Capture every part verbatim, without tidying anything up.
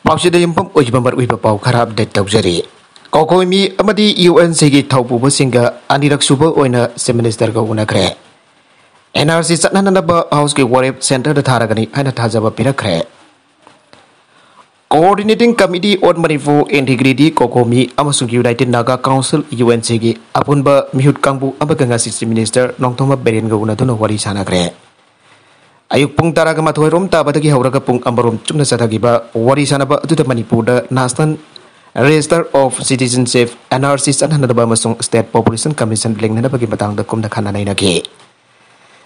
ꯄꯥꯎꯆꯦꯗ ꯌꯨꯝꯐꯝ ꯑꯣꯏꯕ ꯃꯔꯨꯑꯣꯏꯕ ꯄꯥꯎ ꯈꯔ ꯑꯞꯗꯦꯠ ꯇꯧꯖꯔꯤ꯫ ꯀꯣꯀꯣꯃꯤ ꯑꯃꯗꯤ ꯌꯨ ꯑꯦꯟ ꯁꯤꯒꯤ ꯊꯧꯄꯨꯕꯁꯤꯡꯒ ꯑꯅꯤꯔꯛ ꯁꯨꯕ ꯑꯣꯏꯅ ꯆꯤꯐ ꯃꯤꯅꯤꯁꯇꯔꯒ ꯎꯅꯈ꯭ꯔꯦ꯫ ꯑꯦꯟ ꯑꯥꯔ ꯁꯤ ꯆꯠꯅꯍꯟꯅꯕ ꯍꯥꯎꯁꯀꯤ ꯋꯥꯔꯦꯞ ꯁꯦꯟꯇꯔꯗ ꯊꯥꯔꯒꯅꯤ ꯍꯥꯏꯅ ꯊꯥꯖꯕ ꯄꯤꯔꯛꯈ꯭ꯔꯦ꯫ Coordinating Committee on Manipur Integrity, ꯀꯣꯀꯣꯃꯤ, ꯑꯃꯁꯨꯡ United Naga Council, U N ꯁꯤꯒꯤ ꯑꯄꯨꯟꯕ ꯃꯤꯍꯨꯠ ꯀꯥꯡꯕꯨ ꯑꯃꯒ ꯉꯁꯤ ꯆꯤꯐ ꯃꯤꯅꯤꯁꯇꯔ ꯅꯣꯡꯊꯣꯝꯕꯝ ꯕꯤꯔꯦꯟꯒ ꯎꯅꯗꯨꯅ ꯋꯥꯔꯤ ꯁꯥꯟꯅꯈ꯭ꯔꯦ꯫ ꯑꯌꯨꯛ ꯄꯨꯡ ꯇꯔꯥꯒ ꯃꯥꯊꯣꯏ ꯔꯣꯝ ꯇꯥꯕꯗꯒꯤ ꯍꯧꯔꯒ ꯄꯨꯡ ꯑꯃꯔꯣꯝ ꯆꯨꯞꯅ ꯆꯠꯊꯈꯤꯕ ꯋꯥꯔꯤ ꯁꯥꯟꯅꯕ ꯑꯗꯨꯗ ꯃꯅꯤꯄꯨꯔꯗ National Register of Citizenship, N R C ꯆꯠꯅꯍꯟꯅꯕ ꯑꯃꯁꯨꯡ State Population Commission ꯂꯤꯡꯅꯅꯕꯒꯤ ꯃꯇꯥꯡꯗ ꯀꯨꯞꯅ ꯈꯟꯅ ꯅꯩꯅꯈꯤ꯫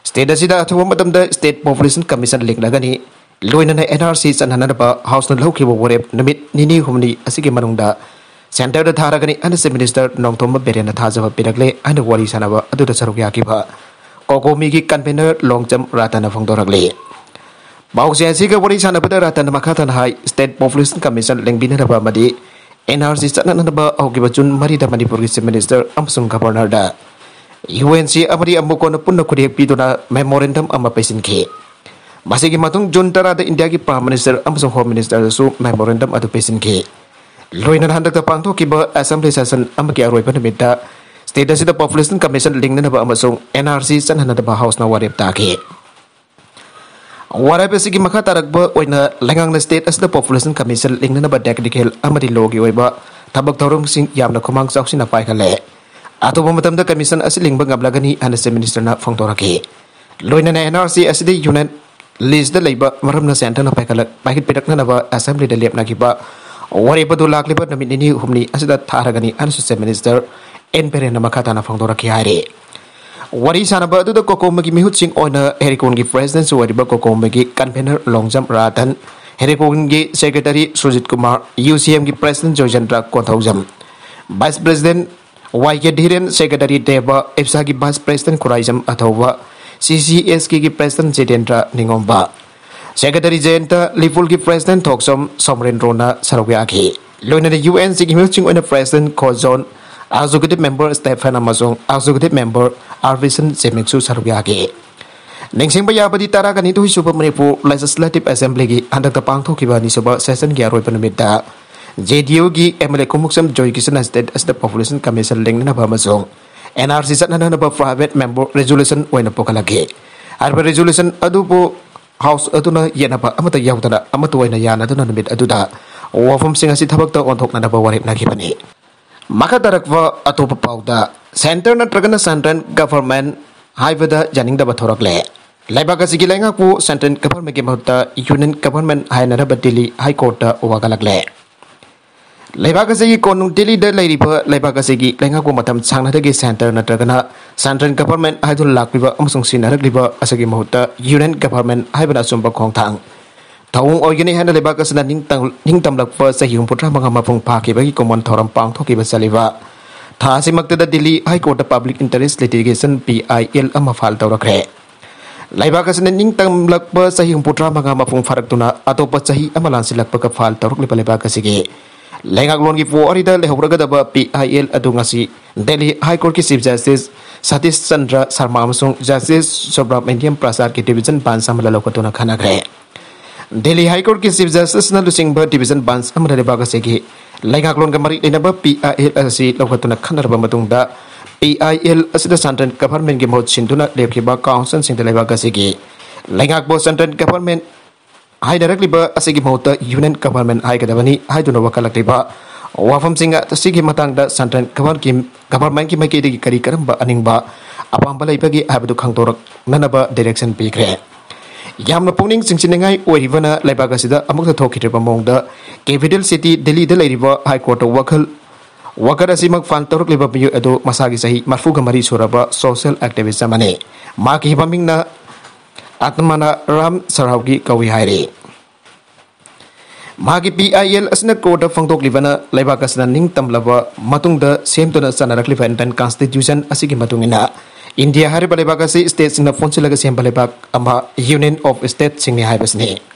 ꯁ꯭ꯇꯦꯠ ꯑꯁꯤꯗ ꯑꯊꯨꯕ ꯃꯇꯝꯗ State Population Commission ꯂꯤꯡꯂꯒꯅꯤ꯫ ꯂꯣꯏꯅꯅ ꯑꯦꯟ ꯑꯥꯔ ꯁꯤ ꯆꯠꯅꯍꯟꯅꯕ ꯍꯥꯎꯁꯅ ꯂꯧꯈꯤꯕ ꯋꯥꯔꯦꯞ ꯅꯨꯃꯤꯠ ꯅꯤꯅꯤ ꯍꯨꯝꯅꯤ ꯑꯁꯤꯒꯤ ꯃꯅꯨꯡꯗ ꯁꯦꯟꯇꯔꯗ ꯊꯥꯔꯒꯅꯤ ꯍꯥꯏꯅ ꯆꯤꯐ ꯃꯤꯅꯤꯁꯇꯔ ꯅꯣꯡꯊꯣꯝꯕꯝ ꯕꯤꯔꯦꯟꯅ ꯊꯥꯖꯕ ꯄꯤꯔꯛꯂꯦ ꯍꯥꯏꯅ ꯋꯥꯔꯤ ꯁꯥꯟꯅꯕ ꯑꯗꯨꯗ ꯁꯔꯨꯛ ꯌꯥꯈꯤꯕ ꯀꯣꯀꯣꯃꯤꯒꯤ ꯀꯟꯚꯦꯅꯔ ꯂꯣꯡꯆꯝ ꯔꯇꯟꯅ ꯐꯣꯡꯗꯣꯔꯛꯂꯤ꯫ ꯄꯥꯎꯆꯦ ꯑꯁꯤꯒ ꯋꯥꯔꯤ ꯁꯥꯟꯅꯕꯗ ꯔꯇꯟꯅ ꯃꯈꯥ ꯇꯥꯅ ꯍꯥꯏ, State Population Commission ꯂꯤꯡꯕꯤꯅꯅꯕ ꯑꯃꯗꯤ ꯑꯦꯟ ꯑꯥꯔ ꯁꯤ ꯆꯠꯅꯅꯕ ꯍꯧꯈꯤꯕ ꯖꯨꯟ ꯃꯔꯤꯗ ꯃꯅꯤꯄꯨꯔꯒꯤ ꯆꯤꯐ ꯃꯤꯅꯤꯁꯇꯔ ꯑꯃꯁꯨꯡ ꯒꯚꯔꯅꯔꯗ ꯌꯨ ꯑꯦꯟ ꯁꯤ ꯑꯃꯗꯤ ꯑꯃꯨꯀꯣꯟꯅ ꯄꯨꯟꯅ ꯈꯨꯠꯌꯦꯛ ꯄꯤꯗꯨꯅ ꯃꯦꯃꯣꯔꯦꯟꯗꯝ ꯑꯃ ꯄꯤꯁꯤꯟꯈꯤ꯫ ꯃꯁꯤꯒꯤ ꯃꯇꯨꯡ ꯖꯨꯟ ꯇꯔꯥꯗ ꯏꯟꯗꯤꯌꯥꯒꯤ ꯄ꯭ꯔꯥꯏꯝ ꯃꯤꯅꯤꯁꯇꯔ ꯑꯃꯁꯨꯡ ꯍꯣꯝ ꯃꯤꯅꯤꯁꯇꯔꯗꯁꯨ ꯃꯦꯃꯣꯔꯦꯟꯗꯝ ꯑꯗꯨ ꯄꯤꯁꯤꯟꯈꯤ꯫ ꯂꯣꯏꯅꯅ ꯍꯟꯗꯛꯇ ꯄꯥꯡꯊꯣꯛꯈꯤꯕ ꯑꯦꯁꯦꯝꯕ꯭ꯂꯤ ꯁꯦꯁꯟ ꯑꯃꯒꯤ ꯑꯔꯣꯏꯕ ꯅꯨꯃꯤꯠꯇ ꯁ꯭ꯇꯦꯠ ꯑꯁꯤꯗ ꯄꯣꯄꯨꯂꯦꯁꯟ ꯀꯃꯤꯁꯟ ꯂꯤꯡꯅꯅꯕ ꯑꯃꯁꯨꯡ ꯑꯦꯟ ꯑꯥꯔ ꯁꯤ ꯆꯠꯅꯅꯕ ꯍꯥꯎꯁꯅ ꯋꯥꯔꯦꯞ ꯇꯥꯈꯤ꯫ ꯋꯥꯔꯦꯞ ꯑꯁꯤꯒꯤ ꯃꯈꯥ ꯇꯥꯔꯛꯄ ꯑꯣꯏꯅ ꯂꯩꯉꯥꯛꯅ ꯁ꯭ꯇꯦꯠ ꯑꯁꯤꯗ ꯄꯣꯄꯨꯂꯦꯁꯟ ꯀꯃꯤꯁꯟ ꯂꯤꯡꯅꯅꯕ ꯇꯦꯛꯅꯤꯀꯦꯜ ꯑꯃꯗꯤ ꯂꯣꯒꯤ ꯑꯣꯏꯕ ꯊꯕꯛ ꯊꯧꯔꯝꯁꯤꯡ ꯌꯥꯝꯅ ꯈꯨꯃꯥꯡ ꯆꯥꯎꯁꯤꯟꯅ ꯄꯥꯏꯈꯠꯂꯦ꯫ ꯑꯊꯨꯕ ꯃꯇꯝꯗ ꯀꯃꯤꯁꯟ ꯑꯁꯤ ꯂꯤꯡꯕ ꯉꯝꯂꯒꯅꯤ ꯍꯥꯏꯅ ꯆꯤꯐ ꯃꯤꯅꯤꯁꯇꯔꯅ ꯐꯣꯡꯗꯣꯔꯛꯈꯤ꯫ ꯂꯣꯏꯅꯅ ꯑꯦꯟ ꯑꯥꯔ ꯁꯤ ꯑꯁꯤꯗꯤ ꯌꯨꯅꯤꯌꯟ ꯂꯤꯁꯇ ꯂꯩꯕ ꯃꯔꯝꯅ ꯁꯦꯟꯇꯔꯅ ꯄꯥꯏꯈꯠꯂꯛ-, ꯄꯥꯏꯈꯠꯄꯤꯔꯛꯅꯅꯕ ꯑꯦꯁꯦꯝꯕ꯭ꯂꯤꯗ ꯂꯦꯞꯅꯈꯤꯕ ꯋꯥꯔꯦꯞ ꯑꯗꯨ ꯂꯥꯛꯂꯤꯕ ꯅꯨꯃꯤꯠ ꯅꯤꯅꯤ ꯍꯨꯝꯅꯤ ꯑꯁꯤꯗ ꯊꯥꯔꯒꯅꯤ ꯍꯥꯏꯅꯁꯨ ꯆꯤꯐ ꯃꯤꯅꯤꯁꯇꯔ ꯑꯦꯟ ꯕꯤꯔꯦꯟꯅ ꯃꯈꯥ ꯇꯥꯅ ꯐꯣꯡꯗꯣꯔꯛꯈꯤ ꯍꯥꯏꯔꯤ꯫ ꯋꯥꯔꯤ ꯁꯥꯟꯅꯕ ꯑꯗꯨꯗ ꯀꯣꯀꯣꯃꯒꯤ ꯃꯤꯍꯨꯠꯁꯤꯡ ꯑꯣꯏꯅ ꯍꯦꯔꯤꯀꯣꯟꯒꯤ ꯄ꯭ꯔꯦꯁꯤꯗꯦꯟꯁꯨ ꯑꯣꯏꯔꯤꯕ ꯀꯣꯀꯣꯃꯒꯤ ꯀꯟꯚꯦꯅꯔ ꯂꯣꯡꯖꯝ ꯔꯇꯟ, ꯍꯦꯔꯤꯀꯣꯟꯒꯤ secretary Sujit Kumar, U C ꯑꯦꯝꯒꯤ president Joychandra Konthoujam, vice president Y K Dhiren, secretary Deb, ꯏꯞꯁꯥꯒꯤ vice president Khuraijam Athouba, C C S ꯀꯦꯒꯤ ꯄ꯭ꯔꯦꯁꯤꯗꯦꯟ ꯖꯤꯇꯦꯟꯗ꯭ꯔ ꯅꯤꯉꯣꯝꯕ, ꯁꯦꯀ꯭ꯔꯦꯇꯔꯤ ꯖꯌꯟꯇ, ꯂꯤꯄꯨꯜꯒꯤ ꯄ꯭ꯔꯦꯁꯤꯗꯦꯟ ꯊꯣꯛꯆꯣꯝ ꯁꯣꯃꯔꯦꯟꯗ꯭ꯔꯣꯅ ꯁꯔꯨꯛ ꯌꯥꯈꯤ꯫ ꯂꯣꯏꯅꯅ ꯌꯨ ꯑꯦꯟ ꯁꯤꯒꯤ ꯃꯤꯍꯨꯠꯁꯤꯡ ꯑꯣꯏꯅ president Khojon, executive member Stephen ꯑꯃꯁꯨꯡ ꯑꯦꯛꯖꯤꯀ꯭ꯌꯨꯇꯤꯚ ꯃꯦꯝꯕꯔ ꯑꯥꯔꯕꯤꯁꯟ ꯖꯦꯃꯤꯛꯁꯨ ꯁꯔꯨꯛ ꯌꯥꯈꯤ꯫ ꯅꯤꯡꯁꯤꯡꯕ ꯌꯥꯕꯗꯤ, ꯇꯔꯥꯒ ꯅꯤꯊꯣꯏ ꯁꯨꯕ ꯃꯅꯤꯄꯨꯔ ꯂꯦꯖꯤꯁꯂꯦꯇꯤꯚ ꯑꯦꯁꯦꯝꯕ꯭ꯂꯤꯒꯤ ꯍꯟꯗꯛꯇ ꯄꯥꯡꯊꯣꯛꯈꯤꯕ ꯑꯅꯤꯁꯨꯕ ꯁꯦꯁꯟꯒꯤ ꯑꯔꯣꯏꯕ ꯅꯨꯃꯤꯠꯇ ꯖꯦ ꯗꯤ ꯌꯨꯒꯤ M L A Khongoupsam Joy ꯀꯤꯁꯟꯅ ꯁ꯭ꯇꯦꯠ ꯑꯁꯤꯗ ꯄꯣꯄꯨꯂꯦꯁꯟ ꯀꯃꯤꯁꯟ ꯂꯤꯡꯅꯅꯕ ꯑꯃꯁꯨꯡ ꯑꯦꯟ ꯑꯥꯔ ꯁꯤ ꯆꯠꯅꯅꯕ ꯄ꯭ꯔꯥꯏꯚꯦꯠ ꯃꯦꯝꯕꯔ ꯔꯤꯖꯣꯂꯨꯁꯟ ꯑꯣꯏꯅ ꯄꯨꯈꯠꯂꯛꯈꯤ꯫ ꯍꯥꯏꯔꯤꯕ ꯔꯤꯖꯣꯂꯨꯁꯟ ꯑꯗꯨꯕꯨ ꯍꯥꯎꯁ ꯑꯗꯨꯅ ꯌꯦꯠꯅꯕ ꯑꯃꯠꯇ ꯌꯥꯎꯗꯅ ꯑꯃꯠꯇ ꯑꯣꯏꯅ ꯌꯥꯅꯗꯨꯅ ꯅꯨꯃꯤꯠ ꯑꯗꯨꯗ ꯋꯥꯐꯝꯁꯤꯡ ꯑꯁꯤ ꯊꯕꯛꯇ ꯑꯣꯟꯊꯣꯛꯅꯅꯕ ꯋꯥꯔꯦꯞꯅꯈꯤꯕꯅꯤ꯫ ꯃꯈꯥ ꯇꯥꯔꯛꯄ ꯑꯇꯣꯞꯄ ꯄꯥꯎꯗ, ꯁꯦꯟꯇꯔ ꯅꯠꯇ꯭ꯔꯒꯅ ꯁꯦꯟꯇ꯭ꯔꯦꯜ ꯒꯚꯔꯟꯃꯦꯟꯠ ꯍꯥꯏꯕꯗ ꯌꯥꯅꯤꯡꯗꯕ ꯊꯣꯔꯛꯂꯦ꯫ ꯂꯩꯕꯥꯛ ꯑꯁꯤꯒꯤ ꯂꯩꯉꯥꯛꯄꯨ ꯁꯦꯟꯇ꯭ꯔꯦꯜ ꯒꯚꯔꯟꯃꯦꯟꯠꯀꯤ ꯃꯍꯨꯠꯇ ꯌꯨꯅꯤꯌꯟ ꯒꯚꯔꯟꯃꯦꯟꯠ ꯍꯥꯏꯅꯅꯕ ꯗꯤꯜꯂꯤ ꯍꯥꯏ ꯀꯣꯔꯠꯇ ꯋꯥꯀꯠꯂꯛꯂꯦ꯫ ꯂꯩꯕꯥꯛ ꯑꯁꯤꯒꯤ ꯀꯣꯅꯨꯡ ꯗꯤꯜꯂꯤꯗ ꯂꯩꯔꯤꯕ ꯂꯩꯕꯥꯛ ꯑꯁꯤꯒꯤ ꯂꯩꯉꯥꯛꯄꯨ ꯃꯇꯝ ꯁꯥꯡꯅꯗꯒꯤ ꯁꯦꯟꯇꯔ ꯅꯠꯇ꯭ꯔꯒꯅ ꯁꯦꯟꯇ꯭ꯔꯦꯜ ꯒꯚꯔꯟꯃꯦꯟꯠ ꯍꯥꯏꯗꯨꯅ ꯂꯥꯛꯂꯤꯕ ꯑꯃꯁꯨꯡ ꯁꯤꯖꯤꯟꯅꯔꯛꯂꯤꯕ ꯑꯁꯤꯒꯤ ꯃꯍꯨꯠꯇ ꯌꯨꯅꯤꯌꯟ ꯒꯚꯔꯟꯃꯦꯟꯠ ꯍꯥꯏꯕꯅ ꯑꯆꯨꯝꯕ ꯈꯣꯡꯊꯥꯡ ꯊꯧꯑꯣꯡ ꯑꯣꯏꯒꯅꯤ ꯍꯥꯏꯅ ꯂꯩꯕꯥꯛ ꯑꯁꯤꯅ ꯅꯤꯡꯇꯝ-, ꯅꯤꯡꯇꯝꯂꯛꯄ ꯆꯍꯤ ꯍꯨꯝꯐꯨꯇꯔꯥ ꯃꯉꯥ ꯃꯄꯨꯡ ꯐꯥꯈꯤꯕꯒꯤ ꯀꯨꯝꯑꯣꯟ ꯊꯧꯔꯝ ꯄꯥꯡꯊꯣꯛꯈꯤꯕ ꯆꯠꯂꯤꯕ ꯊꯥ ꯑꯁꯤꯃꯛꯇꯗ ꯗꯤꯜꯂꯤ ꯍꯥꯏ ꯀꯣꯔꯠꯇ public interest litigation, P I L, ꯑꯃ ꯐꯥꯏꯜ ꯇꯧꯔꯛꯈ꯭ꯔꯦ꯫ ꯂꯩꯕꯥꯛ ꯑꯁꯤꯅ ꯅꯤꯡꯇꯝꯂꯛꯄ ꯆꯍꯤ ꯍꯨꯝꯐꯨꯇꯔꯥ ꯃꯉꯥ ꯃꯄꯨꯡ ꯐꯥꯔꯛꯇꯨꯅ ꯑꯇꯣꯞꯄ ꯆꯍꯤ ꯑꯃ ꯂꯥꯟꯁꯤꯜꯂꯛꯄꯒ ꯐꯥꯏꯜ ꯇꯧꯔꯛꯂꯤꯕ ꯂꯩꯕꯥꯛ ꯑꯁꯤꯒꯤ ꯂꯩꯉꯥꯛꯂꯣꯟꯒꯤ ꯄꯨꯋꯥꯔꯤꯗ ꯂꯩꯍꯧꯔꯒꯗꯕ ꯄꯤ ꯑꯥꯏ ꯑꯦꯜ ꯑꯗꯨ ꯉꯁꯤ ꯗꯤꯜꯂꯤ ꯍꯥꯏ ꯀꯣꯔꯠꯀꯤ ꯆꯤꯐ ꯖꯁꯇꯤꯁ ꯁꯇꯤꯁ ꯆꯟꯗ꯭ꯔ ꯁꯔꯃ ꯑꯃꯁꯨꯡ ꯖꯁꯇꯤꯁ ꯁꯨꯕ꯭ꯔꯥꯃꯅꯤꯌꯝ ꯄ꯭ꯔꯁꯥꯗꯀꯤ ꯗꯤꯚꯤꯖꯟ ꯕꯦꯟꯆ ꯑꯃꯅ ꯂꯧꯈꯠꯇꯨꯅ ꯈꯟꯅꯈ꯭ꯔꯦ꯫ ꯗꯤꯜꯂꯤ ꯍꯥꯏ ꯀꯣꯔꯠꯀꯤ ꯆꯤꯐ ꯖꯁꯇꯤꯁꯅ ꯂꯨꯆꯤꯡꯕ ꯗꯤꯚꯤꯖꯟ ꯕꯦꯟꯆ ꯑꯃꯅ ꯂꯩꯕꯥꯛ ꯑꯁꯤꯒꯤ ꯂꯩꯉꯥꯛꯂꯣꯟꯒ ꯃꯔꯤ ꯂꯩꯅꯕ ꯄꯤ ꯑꯥꯏ ꯑꯦꯜ ꯑꯁꯤ ꯂꯧꯈꯠꯇꯨꯅ ꯈꯟꯅꯔꯕ ꯃꯇꯨꯡꯗ, ꯄꯤ ꯑꯥꯏ ꯑꯦꯜ ꯑꯁꯤꯗ ꯁꯦꯟꯇ꯭ꯔꯦꯜ ꯒꯚꯔꯟꯃꯦꯟꯠꯀꯤ ꯃꯍꯨꯠ ꯁꯤꯟꯗꯨꯅ ꯂꯦꯞꯈꯤꯕ ꯀꯥꯎꯟꯁꯤꯜꯁꯤꯡꯗ ꯂꯩꯕꯥꯛ ꯑꯁꯤꯒꯤ ꯂꯩꯉꯥꯛꯄꯨ ꯁꯦꯟꯇ꯭ꯔꯦꯜ ꯒꯚꯔꯟꯃꯦꯟꯠ ꯍꯥꯏꯅꯔꯛꯂꯤꯕ ꯑꯁꯤꯒꯤ ꯃꯍꯨꯠꯇ ꯌꯨꯅꯤꯌꯟ ꯒꯚꯔꯟꯃꯦꯟꯠ ꯍꯥꯏꯒꯗꯕꯅꯤ ꯍꯥꯏꯗꯨꯅ ꯋꯥꯀꯠꯂꯛꯂꯤꯕ ꯋꯥꯐꯝꯁꯤꯡ ꯑꯁꯤꯒꯤ ꯃꯇꯥꯡꯗ ꯁꯦꯟꯇ꯭ꯔꯦꯜ ꯒꯚꯔꯟꯒꯤ, ꯒꯚꯔꯟꯃꯦꯟꯠꯀꯤ ꯃꯥꯏꯀꯩꯗꯒꯤ ꯀꯔꯤ ꯀꯔꯝꯕ ꯑꯅꯤꯡꯕ ꯑꯄꯥꯝꯕ ꯂꯩꯕꯒꯦ ꯍꯥꯏꯕꯗꯨ ꯈꯪꯗꯣꯔꯛꯅꯅꯕ ꯗꯤꯔꯦꯛꯁꯟ ꯄꯤꯈ꯭ꯔꯦ꯫ ꯌꯥꯝꯅ ꯄꯨꯛꯅꯤꯡ ꯆꯤꯡꯁꯤꯟꯅꯤꯡꯉꯥꯏ ꯑꯣꯏꯔꯤꯕꯅ, ꯂꯩꯕꯥꯛ ꯑꯁꯤꯗ ꯑꯃꯨꯛꯇ ꯊꯣꯛꯈꯤꯗ꯭ꯔꯤꯕ ꯃꯑꯣꯡꯗ ꯀꯦꯄꯤꯇꯦꯜ ꯁꯤꯇꯤ ꯗꯤꯜꯂꯤꯗ ꯂꯩꯔꯤꯕ ꯍꯥꯏ ꯀꯣꯔꯠꯇ ꯋꯥꯈꯜ, ꯋꯥꯀꯠ ꯑꯁꯤꯃꯛ ꯐꯥꯏꯜ ꯇꯧꯔꯛꯂꯤꯕ ꯃꯤꯑꯣꯏ ꯑꯗꯨ ꯃꯁꯥꯒꯤ ꯆꯍꯤ ꯃꯔꯤꯐꯨꯒ ꯃꯔꯤ ꯁꯨꯔꯕ ꯁꯣꯁꯤꯌꯦꯜ ꯑꯦꯛꯇꯤꯚꯤꯁ꯭ꯠ ꯑꯃꯅꯤ꯫ ꯃꯍꯥꯛꯀꯤ ꯃꯃꯤꯡꯅ ꯑꯇꯃꯅ ꯔꯥꯝ ꯁꯔꯥꯎꯒꯤ ꯀꯧꯏ ꯍꯥꯏꯔꯤ꯫ ꯃꯍꯥꯛꯀꯤ ꯄꯤ ꯑꯥꯏ ꯑꯦꯜ ꯑꯁꯤꯅ ꯀꯣꯔꯠꯇ ꯐꯣꯡꯗꯣꯛꯂꯤꯕꯅ ꯂꯩꯕꯥꯛ ꯑꯁꯤꯅ ꯅꯤꯡꯇꯝꯂꯕ ꯃꯇꯨꯡꯗ ꯁꯦꯝꯗꯨꯅ ꯆꯠꯅꯔꯛꯂꯤꯕ ꯏꯟꯗꯤꯌꯟ ꯀꯟꯁꯇꯤꯇ꯭ꯌꯨꯁꯟ ꯑꯁꯤꯒꯤ ꯃꯇꯨꯡ ꯏꯟꯅ ꯏꯟꯗꯤꯌꯥ ꯍꯥꯏꯔꯤꯕ ꯂꯩꯕꯥꯛ ꯑꯁꯤ ꯁ꯭ꯇꯦꯠꯁꯤꯡꯅ ꯄꯨꯟꯁꯤꯜꯂꯒ ꯁꯦꯝꯕ ꯂꯩꯕꯥꯛ ꯑꯃ, ꯌꯨꯅꯤꯌꯟ ꯑꯣꯐ ꯁ꯭ꯇꯦꯠꯁꯤꯡꯅꯤ ꯍꯥꯏꯕꯁꯤꯅꯤ꯫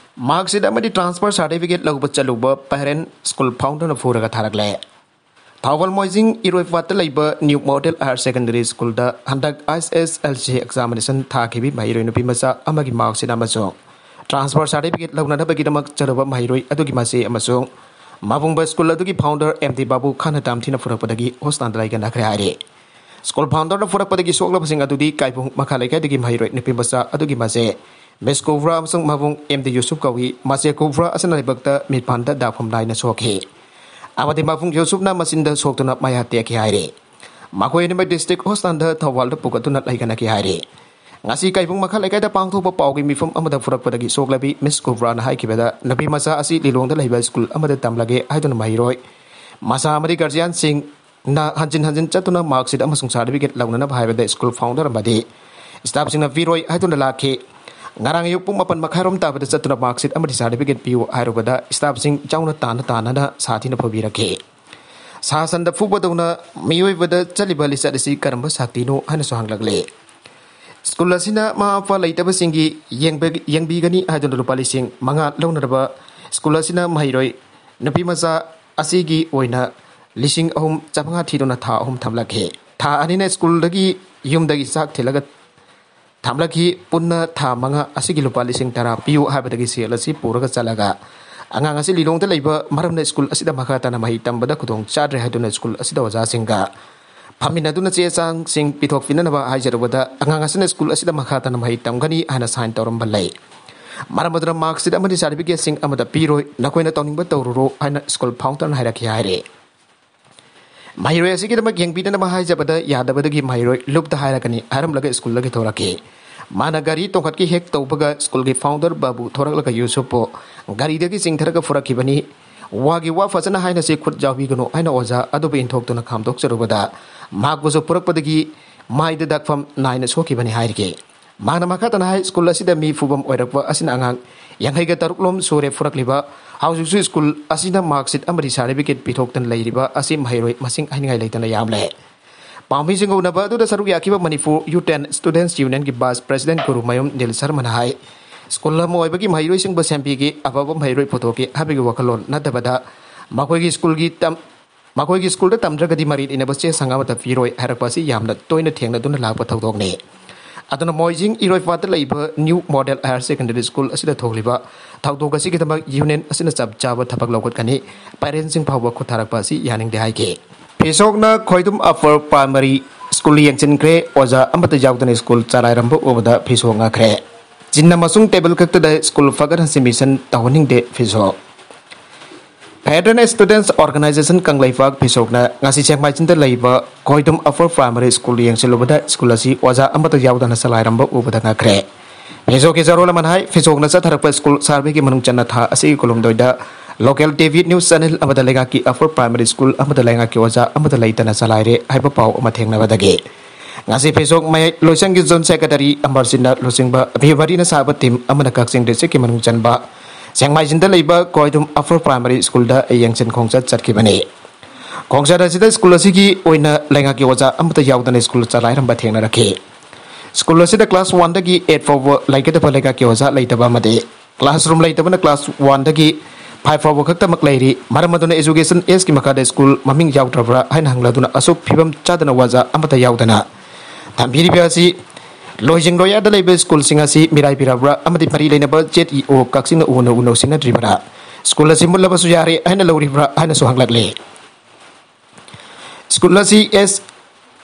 ꯃꯥꯔꯛꯁꯤꯠ ꯑꯃꯗꯤ ꯇ꯭ꯔꯥꯟꯁꯐꯔ ꯁꯥꯔꯇꯤꯐꯤꯀꯦꯠ ꯂꯧꯕ ꯆꯠꯂꯨꯕ ꯄꯦꯔꯦꯟꯠ ꯁ꯭ꯀꯨꯜ ꯐꯥꯎꯟꯗꯔꯅ ꯐꯨꯔꯒ ꯊꯥꯔꯛꯂꯦ꯫ ꯊꯧꯕꯥꯜ ꯃꯣꯏꯖꯤꯡ ꯏꯔꯣꯏꯄꯥꯠꯇ ꯂꯩꯕ ꯅ꯭ꯌꯨ ꯃꯣꯗꯦꯜ ꯍꯥꯌꯔ ꯁꯦꯀꯦꯟꯗꯔꯤ ꯁ꯭ꯀꯨꯜꯗ ꯍꯟꯗꯛ ꯑꯦꯁ ꯑꯦꯁ ꯑꯦꯜ ꯁꯤ ꯑꯦꯛꯖꯥꯃꯤꯅꯦꯁꯟ ꯊꯥꯈꯤꯕꯤ ꯃꯍꯩꯔꯣꯏ ꯅꯨꯄꯤ ꯃꯆꯥ ꯑꯃꯒꯤ ꯃꯥꯔꯛꯁꯤꯠ ꯑꯃꯁꯨꯡ ꯇ꯭ꯔꯥꯟꯁꯐꯔ ꯁꯥꯔꯇꯤꯐꯤꯀꯦꯠ ꯂꯧꯅꯅꯕꯒꯤꯗꯃꯛ ꯆꯠꯂꯨꯕ ꯃꯍꯩꯔꯣꯏ ꯑꯗꯨꯒꯤ ꯃꯆꯦ ꯑꯃꯁꯨꯡ ꯃꯕꯨꯡꯕ ꯁ꯭ꯀꯨꯜ ꯑꯗꯨꯒꯤ ꯐꯥꯎꯟꯗꯔ ꯑꯦꯝ ꯗꯤ ꯕꯥꯕꯨ ꯈꯥꯟꯅ ꯇꯥꯝꯊꯤꯅ ꯐꯨꯔꯛꯄꯗꯒꯤ ꯍꯣꯁꯄꯤꯇꯥꯜꯗ ꯂꯩꯒꯅꯈ꯭ꯔꯦ ꯍꯥꯏꯔꯤ꯫ ꯁ꯭ꯀꯨꯜ ꯐꯥꯎꯟꯗꯔꯅ ꯐꯨꯔꯛꯄꯗꯒꯤ ꯁꯣꯛꯂꯕꯁꯤꯡ ꯑꯗꯨꯗꯤ ꯀꯥꯏꯕꯨꯡ ꯃꯈꯥ ꯂꯩꯀꯥꯏꯗꯒꯤ ꯃꯍꯩꯔꯣꯏ ꯅꯨꯄꯤ ꯃꯆꯥ ꯑꯗꯨꯒꯤ ꯃꯆꯦ ꯃꯤꯁ ꯀꯨꯕ꯭ꯔꯥ ꯑꯃꯁꯨꯡ ꯃꯕꯨꯡ ꯑꯦꯝ ꯗꯤ ꯌꯨꯁꯨꯞ ꯀꯧꯏ꯫ ꯃꯆꯦ ꯀꯨꯕ꯭ꯔꯥ ꯑꯁꯤꯅ ꯂꯩꯕꯛꯇ ꯃꯤꯠ ꯄꯥꯟꯗ ꯗꯥꯛꯐꯝ ꯅꯥꯏꯅ ꯁꯣꯛꯈꯤ ꯑꯃꯗꯤ ꯃꯕꯨꯡ ꯌꯨꯁꯨꯞꯅ ꯃꯆꯤꯟꯗ ꯁꯣꯛꯇꯨꯅ ꯃꯌꯥ ꯇꯦꯛꯈꯤ ꯍꯥꯏꯔꯤ꯫ ꯃꯈꯣꯏ ꯑꯅꯤꯃꯛ ꯗꯤꯁꯇ꯭ꯔꯤꯛ ꯍꯣꯁꯄꯤꯇꯥꯜꯗ ꯊꯧꯕꯥꯜꯗ ꯄꯨꯈꯠꯇꯨꯅ ꯂꯩꯒꯅꯈꯤ ꯍꯥꯏꯔꯤ꯫ ꯉꯁꯤ ꯀꯥꯏꯕꯨꯡ ꯃꯈꯥ ꯂꯩꯀꯥꯏꯗ ꯄꯥꯡꯊꯣꯛꯄ ꯄꯥꯎꯒꯤ ꯃꯤꯐꯝ ꯑꯃꯗ ꯐꯨꯔꯛꯄꯗꯒꯤ ꯁꯣꯛꯂꯕꯤ ꯃꯤꯁ ꯀꯨꯕ꯭ꯔꯥꯅ ꯍꯥꯏꯈꯤꯕꯗ, ꯅꯨꯄꯤ ꯃꯆꯥ ꯑꯁꯤ ꯂꯤꯂꯣꯡꯗ ꯂꯩꯕ ꯁ꯭ꯀꯨꯜ ꯑꯃꯗ ꯇꯝꯂꯒꯦ ꯍꯥꯏꯗꯨꯅ ꯃꯍꯩꯔꯣꯏ ꯃꯆꯥ ꯑꯃꯗꯤ ꯒꯥꯔꯖꯤꯌꯥꯟꯁꯤꯡꯅ ꯍꯟꯖꯤꯟ ꯍꯟꯖꯤꯟ ꯆꯠꯇꯨꯅ ꯃꯥꯔꯛꯁꯤꯠ ꯑꯃꯁꯨꯡ ꯁꯥꯔꯇꯤꯐꯤꯀꯦꯠ ꯂꯧꯅꯅꯕ ꯍꯥꯏꯕꯗ ꯁ꯭ꯀꯨꯜ ꯐꯥꯎꯟꯗꯔ ꯑꯃꯗꯤ ꯁ꯭ꯇꯥꯐꯁꯤꯡꯅ ꯄꯤꯔꯣꯏ ꯍꯥꯏꯗꯨꯅ ꯂꯥꯛꯈꯤ꯫ ꯉꯔꯥꯡ ꯑꯌꯨꯛ ꯄꯨꯡ ꯃꯥꯄꯟ ꯃꯈꯥꯏꯔꯣꯝ ꯇꯥꯕꯗ ꯆꯠꯇꯨꯅ ꯃꯥꯔꯛꯁꯤꯠ ꯑꯃꯗꯤ ꯁꯥꯔꯇꯤꯐꯤꯀꯦꯠ ꯄꯤꯌꯨ ꯍꯥꯏꯔꯨꯕꯗ ꯁ꯭ꯇꯥꯐꯁꯤꯡ ꯆꯥꯎꯅ ꯇꯥꯟꯅ ꯇꯥꯟꯅꯅ ꯁꯥꯊꯤꯅ ꯐꯨꯕꯤꯔꯛꯈꯤ꯫ ꯁꯥ ꯁꯟꯗ ꯐꯨꯕꯗꯧꯅ ꯃꯤꯑꯣꯏꯕꯗ ꯆꯠꯂꯤꯕ ꯂꯤꯆꯠ ꯑꯁꯤ ꯀꯔꯝꯕ ꯁꯛꯇꯤꯅꯣ ꯍꯥꯏꯅꯁꯨ ꯍꯪꯂꯛꯂꯦ꯫ ꯁ꯭ꯀꯨꯜ ꯑꯁꯤꯅ ꯃꯃꯥ ꯃꯄꯥ ꯂꯩꯇꯕꯁꯤꯡꯒꯤ ꯌꯦꯡꯕ-, ꯌꯦꯡꯕꯤꯒꯅꯤ ꯍꯥꯏꯗꯨꯅ ꯂꯨꯄꯥ ꯂꯤꯁꯤꯡ ꯃꯉꯥ ꯂꯧꯅꯔꯕ ꯁ꯭ꯀꯨꯜ ꯑꯁꯤꯅ ꯃꯍꯩꯔꯣꯏ ꯅꯨꯄꯤ ꯃꯆꯥ ꯑꯁꯤꯒꯤ ꯑꯣꯏꯅ ꯂꯤꯁꯤꯡ ꯑꯍꯨꯝ ꯆꯥꯃꯉꯥ ꯊꯤꯗꯨꯅ ꯊꯥ ꯑꯍꯨꯝ ꯊꯝꯂꯛꯈꯤ꯫ ꯊꯥ ꯑꯅꯤꯅ ꯁ꯭ꯀꯨꯜꯗꯒꯤ ꯌꯨꯝꯗꯒꯤ ꯆꯥꯛ ꯊꯤꯜꯂꯒ ꯊꯝꯂꯛꯈꯤ꯫ ꯄꯨꯟꯅ ꯊꯥ ꯃꯉꯥ ꯑꯁꯤꯒꯤ ꯂꯨꯄꯥ ꯂꯤꯁꯤꯡ ꯇꯔꯥ ꯄꯤꯌꯨ ꯍꯥꯏꯕꯗꯒꯤ ꯁꯦꯜ ꯑꯁꯤ ꯄꯨꯔꯒ ꯆꯠꯂꯒ ꯑꯉꯥꯡ ꯑꯁꯤ ꯂꯤꯂꯣꯡꯗ ꯂꯩꯕ ꯃꯔꯝꯅ ꯁ꯭ꯀꯨꯜ ꯑꯁꯤꯗ ꯃꯈꯥ ꯇꯥꯅ ꯃꯍꯩ ꯇꯝꯕꯗ ꯈꯨꯗꯣꯡ ꯆꯥꯗ꯭ꯔꯦ ꯍꯥꯏꯗꯨꯅ ꯁ꯭ꯀꯨꯜ ꯑꯁꯤꯗ ꯑꯣꯖꯥꯁꯤꯡꯒ ꯐꯝꯃꯤꯟꯅꯗꯨꯅ ꯆꯦ ꯆꯥꯡꯁꯤꯡ ꯄꯤꯊꯣꯛꯄꯤꯅꯅꯕ ꯍꯥꯏꯖꯔꯨꯕꯗ, ꯑꯉꯥꯡ ꯑꯁꯤꯅ ꯁ꯭ꯀꯨꯜ ꯑꯁꯤꯗ ꯃꯈꯥ ꯇꯥꯅ ꯃꯍꯩ ꯇꯝꯒꯅꯤ ꯍꯥꯏꯅ ꯁꯥꯏꯟ ꯇꯧꯔꯝꯕ ꯂꯩ꯫ ꯃꯔꯝ ꯑꯗꯨꯅ ꯃꯥꯔꯛꯁꯤꯠ ꯑꯃꯗꯤ ꯁꯥꯔꯇꯤꯐꯤꯀꯦꯠꯁꯤꯡ ꯑꯃꯗ ꯄꯤꯔꯣꯏ, ꯅꯈꯣꯏꯅ ꯇꯧꯅꯤꯡꯕ ꯇꯧꯔꯨꯔꯣ ꯍꯥꯏꯅ ꯁ꯭ꯀꯨꯜ ꯐꯥꯎꯟꯗꯔꯅ ꯍꯥꯏꯔꯛꯈꯤ ꯍꯥꯏꯔꯤ꯫ ꯃꯍꯩꯔꯣꯏ ꯑꯁꯤꯒꯤꯗꯃꯛ ꯌꯦꯡꯕꯤꯅꯅꯕ ꯍꯥꯏꯖꯕꯗ ꯌꯥꯗꯕꯗꯒꯤ ꯃꯍꯩꯔꯣꯏ ꯂꯨꯞꯇ ꯍꯥꯏꯔꯒꯅꯤ ꯍꯥꯏꯔꯝꯂꯒ ꯁ꯭ꯀꯨꯜꯗꯒꯤ ꯊꯣꯔꯛꯈꯤ꯫ ꯃꯥꯅ ꯒꯥꯔꯤ ꯇꯣꯡꯈꯠꯀꯤ ꯍꯦꯛ ꯇꯧꯕꯒ ꯁ꯭ꯀꯨꯜꯒꯤ ꯐꯥꯎꯟꯗꯔ ꯕꯥꯕꯨ ꯊꯣꯔꯛꯂꯒ ꯌꯨꯁꯨꯞꯄꯨ ꯒꯥꯔꯤꯗꯒꯤ ꯆꯤꯡꯊꯔꯒ ꯐꯨꯔꯛꯈꯤꯕꯅꯤ꯫ "ꯋꯥꯒꯤ ꯋꯥ ꯐꯖꯅ ꯍꯥꯏꯅꯁꯤ, ꯈꯨꯠ ꯌꯥꯎꯕꯤꯒꯅꯨ" ꯍꯥꯏꯅ ꯑꯣꯖꯥ ꯑꯗꯨꯕꯨ ꯏꯟꯊꯣꯛꯇꯨꯅ ꯈꯥꯝꯗꯣꯛꯆꯔꯨꯕꯗ ꯃꯍꯥꯛꯄꯨꯁꯨ ꯐꯨꯔꯛꯄꯗꯒꯤ ꯃꯥꯏꯗ ꯗꯥꯛꯐꯝ ꯅꯥꯏꯅ ꯁꯣꯛꯈꯤꯕꯅꯤ ꯍꯥꯏꯔꯤꯈꯤ꯫ ꯃꯍꯥꯛꯅ ꯃꯈꯥ ꯇꯥꯅ ꯍꯥꯏ, ꯁ꯭ꯀꯨꯜ ꯑꯁꯤꯗ ꯃꯤ ꯐꯨꯐꯝ ꯑꯣꯏꯔꯛꯄ ꯑꯁꯤꯅ ꯑꯉꯥꯡ ꯌꯥꯡꯈꯩꯒ ꯇꯔꯨꯛ ꯂꯣꯝ ꯁꯨꯔꯦ ꯐꯨꯔꯛꯂꯤꯕ꯫ ꯍꯧꯖꯤꯛꯁꯨ ꯁ꯭ꯀꯨꯜ ꯑꯁꯤꯅ ꯃꯥꯔꯛꯁꯤꯠ ꯑꯃꯗꯤ ꯁꯥꯔꯇꯤꯐꯤꯀꯦꯠ ꯄꯤꯊꯣꯛꯇꯅ ꯂꯩꯔꯤꯕ ꯑꯁꯤ ꯃꯍꯩꯔꯣꯏ ꯃꯁꯤꯡ ꯍꯥꯏꯅꯤꯡꯉꯥꯏ ꯂꯩꯇꯅ ꯌꯥꯝꯂꯦ꯫ ꯄꯥꯝꯕꯤꯁꯤꯡ ꯎꯅꯕ ꯑꯗꯨꯗ ꯁꯔꯨꯛ ꯌꯥꯈꯤꯕ ꯃꯅꯤꯄꯨꯔ ꯌꯨ ꯇꯦꯟ ꯁ꯭ꯇꯨꯗꯦꯟꯠꯁ ꯌꯨꯅꯤꯌꯟꯒꯤ ꯚꯥꯏꯁ ꯄ꯭ꯔꯦꯁꯤꯗꯦꯟꯠ ꯒꯨꯔꯨꯃꯌꯨꯝ ꯅꯤꯜ ꯁꯔꯃꯅ ꯍꯥꯏ, ꯁ꯭ꯀꯨꯜ ꯑꯃ ꯑꯣꯏꯕꯒꯤ ꯃꯍꯩꯔꯣꯏꯁꯤꯡꯕꯨ ꯁꯦꯝꯕꯤꯒꯦ, ꯑꯐꯕ ꯃꯍꯩꯔꯣꯏ ꯄꯨꯊꯣꯛꯀꯦ ꯍꯥꯏꯕꯒꯤ ꯋꯥꯈꯜꯂꯣꯟ ꯅꯠꯇꯕꯗ ꯃꯈꯣꯏꯒꯤ ꯁ꯭ꯀꯨꯜꯒꯤ ꯇꯝ-, ꯃꯈꯣꯏꯒꯤ ꯁ꯭ꯀꯨꯜꯗ ꯇꯝꯗ꯭ꯔꯒꯗꯤ ꯃꯔꯤ ꯂꯩꯅꯕ ꯆꯦ ꯁꯪ ꯑꯃꯠꯇ ꯄꯤꯔꯣꯏ ꯍꯥꯏꯔꯛꯄ ꯑꯁꯤ ꯌꯥꯝꯅ ꯇꯣꯏꯅ ꯊꯦꯡꯅꯗꯨꯅ ꯂꯥꯛꯄ ꯊꯧꯗꯣꯛꯅꯤ꯫ ꯑꯗꯨꯅ ꯃꯣꯏꯖꯤꯡ ꯏꯔꯣꯏꯄꯥꯠꯇ ꯂꯩꯕ new model higher secondary school ꯑꯁꯤꯗ ꯊꯣꯛꯂꯤꯕ ꯊꯧꯗꯣꯛ ꯑꯁꯤꯒꯤꯗꯃꯛ ꯌꯨꯅꯤꯌꯟ ꯑꯁꯤꯅ ꯆꯞ ꯆꯥꯕ ꯊꯕꯛ ꯂꯧꯈꯠꯀꯅꯤ꯫ ꯄꯦꯔꯦꯟꯁꯁꯤꯡ ꯐꯥꯎꯕ ꯈꯨꯠ ꯊꯥꯔꯛꯄ ꯑꯁꯤ ꯌꯥꯅꯤꯡꯗꯦ ꯍꯥꯏꯈꯤ꯫ ꯐꯤꯁꯣꯛꯅ ꯈꯣꯏꯗꯨꯝ ꯑꯄꯔ ꯄ꯭ꯔꯥꯏꯃꯔꯤ ꯁ꯭ꯀꯨꯜ ꯌꯦꯡꯁꯤꯟꯈ꯭ꯔꯦ, ꯑꯣꯖꯥ ꯑꯃꯠꯇ ꯌꯥꯎꯗꯅ ꯁ꯭ꯀꯨꯜ ꯆꯂꯥꯏꯔꯝꯕ ꯎꯕꯗ ꯐꯤꯁꯣꯛ ꯉꯛꯈ꯭ꯔꯦ꯫ ꯆꯤꯟ ꯑꯃꯁꯨꯡ ꯇꯦꯕꯜ ꯈꯛꯇꯗ ꯁ꯭ꯀꯨꯜ ꯐꯒꯠꯍꯟꯁꯤ ꯃꯤꯁꯟ ꯇꯧꯍꯟꯅꯤꯡꯗꯦ ꯐꯤꯁꯣꯛ꯫ Federal Students Organisation ꯀꯪꯂꯩꯄꯥꯛ ꯐꯤꯁꯣꯛꯅ ꯉꯁꯤ ꯁꯦꯛꯃꯥꯏꯖꯤꯟꯗ ꯂꯩꯕ ꯈꯣꯏꯗꯨꯝ ꯑꯄꯔ ꯄ꯭ꯔꯥꯏꯃꯔꯤ ꯁ꯭ꯀꯨꯜ ꯌꯦꯡꯁꯤꯜꯂꯨꯕꯗ ꯁ꯭ꯀꯨꯜ ꯑꯁꯤ ꯑꯣꯖꯥ ꯑꯃꯠꯇ ꯌꯥꯎꯗꯅ ꯆꯂꯥꯏꯔꯝꯕ ꯎꯕꯗ ꯉꯛꯈ꯭ꯔꯦ꯫ ꯐꯤꯁꯣꯛꯀꯤ ꯆꯔꯣꯜ ꯑꯃꯅ ꯍꯥꯏ, ꯐꯤꯁꯣꯛꯅ ꯆꯠꯊꯔꯛꯄ ꯁ꯭ꯀꯨꯜ ꯁꯥꯔꯚꯦꯒꯤ ꯃꯅꯨꯡ ꯆꯟꯅ ꯊꯥ ꯑꯁꯤꯒꯤ ꯀꯨꯟꯍꯨꯝꯗꯣꯏꯗ local T V news channel ꯑꯃꯗ ꯂꯩꯉꯥꯛꯀꯤ ꯑꯄꯔ ꯄ꯭ꯔꯥꯏꯃꯔꯤ ꯁ꯭ꯀꯨꯜ ꯑꯃꯗ ꯂꯩꯉꯥꯛꯀꯤ ꯑꯣꯖꯥ ꯑꯃꯠꯇ ꯂꯩꯇꯅ ꯆꯂꯥꯏꯔꯦ ꯍꯥꯏꯕ ꯄꯥꯎ ꯑꯃ ꯊꯦꯡꯅꯕꯗꯒꯤ ꯉꯁꯤ ꯐꯤꯁꯣꯛ ꯃꯌꯥꯏ ꯂꯣꯏꯁꯪꯒꯤ ꯖꯣꯟ ꯁꯦꯀ꯭ꯔꯦꯇꯔꯤ ꯑꯃꯔꯖꯤꯠꯅ ꯂꯨꯆꯤꯡꯕ ꯚꯤꯕꯔꯤꯅ ꯁꯥꯕ ꯇꯤꯝ ꯑꯃꯅ ꯀꯛꯆꯤꯡ ꯗꯤꯁꯇ꯭ꯔꯤꯛꯀꯤ ꯃꯅꯨꯡ ꯆꯟꯕ ꯁꯦꯛꯃꯥꯏꯖꯤꯟꯗ ꯂꯩꯕ ꯀꯣꯏꯗꯨꯝ ꯑꯄꯔ ꯄ꯭ꯔꯥꯏꯃꯔꯤ ꯁ꯭ꯀꯨꯜꯗ ꯌꯦꯡꯁꯤꯟ ꯈꯣꯡꯆꯠ ꯆꯠꯈꯤꯕꯅꯤ꯫ ꯈꯣꯡꯆꯠ ꯑꯁꯤꯗ ꯁ꯭ꯀꯨꯜ ꯑꯁꯤꯒꯤ ꯑꯣꯏꯅ ꯂꯩꯉꯥꯛꯀꯤ ꯑꯣꯖꯥ ꯑꯃꯠꯇ ꯌꯥꯎꯗꯅ ꯁ꯭ꯀꯨꯜ ꯆꯂꯥꯏꯔꯝꯕ ꯊꯦꯡꯅꯔꯛꯈꯤ꯫ ꯁ꯭ꯀꯨꯜ ꯑꯁꯤꯗ class one ꯗꯒꯤ eight ꯐꯥꯎꯕ ꯂꯩꯒꯗꯕ ꯂꯩꯉꯥꯛꯀꯤ ꯑꯣꯖꯥ ꯂꯩꯇꯕ ꯑꯃꯗꯤ classroom ꯂꯩꯇꯕꯅ class one ꯗꯒꯤ five ꯐꯥꯎꯕ ꯈꯛꯇꯃꯛ ꯂꯩꯔꯤ꯫ ꯃꯔꯝ ꯑꯗꯨꯅ education act ꯀꯤ ꯃꯈꯥꯗ ꯁ꯭ꯀꯨꯜ ꯃꯃꯤꯡ ꯌꯥꯎꯗ꯭ꯔꯕ꯭ꯔꯥ ꯍꯥꯏꯅ ꯍꯪꯂꯗꯨꯅ ꯑꯁꯨꯛ ꯐꯤꯕꯝ ꯆꯥꯗꯅ ꯑꯣꯖꯥ ꯑꯃꯠꯇ ꯌꯥꯎꯗꯅ ꯊꯝꯕꯤꯔꯤꯕ ꯑꯁꯤ ꯂꯣꯏꯖꯤꯡ ꯂꯣꯌꯥꯗ ꯂꯩꯕ ꯁ꯭ꯀꯨꯜꯁꯤꯡ ꯑꯁꯤ ꯃꯤꯔꯥꯏꯕꯤꯔꯕ꯭ꯔꯥ ꯑꯃꯗꯤ ꯃꯔꯤ ꯂꯩꯅꯕ Z E O ꯀꯛꯆꯤꯡꯅ ꯎꯅ ꯎꯅꯧ ꯁꯤꯟꯅꯗ꯭ꯔꯤꯕ꯭ꯔꯥ? ꯁ꯭ꯀꯨꯜ ꯑꯁꯤ ꯃꯨꯠꯂꯕꯁꯨ ꯌꯥꯔꯦ ꯍꯥꯏꯅ ꯂꯧꯔꯤꯕ꯭ꯔꯥ ꯍꯥꯏꯅꯁꯨ ꯍꯪꯂꯛꯂꯤ꯫ ꯁ꯭ꯀꯨꯜ ꯑꯁꯤ S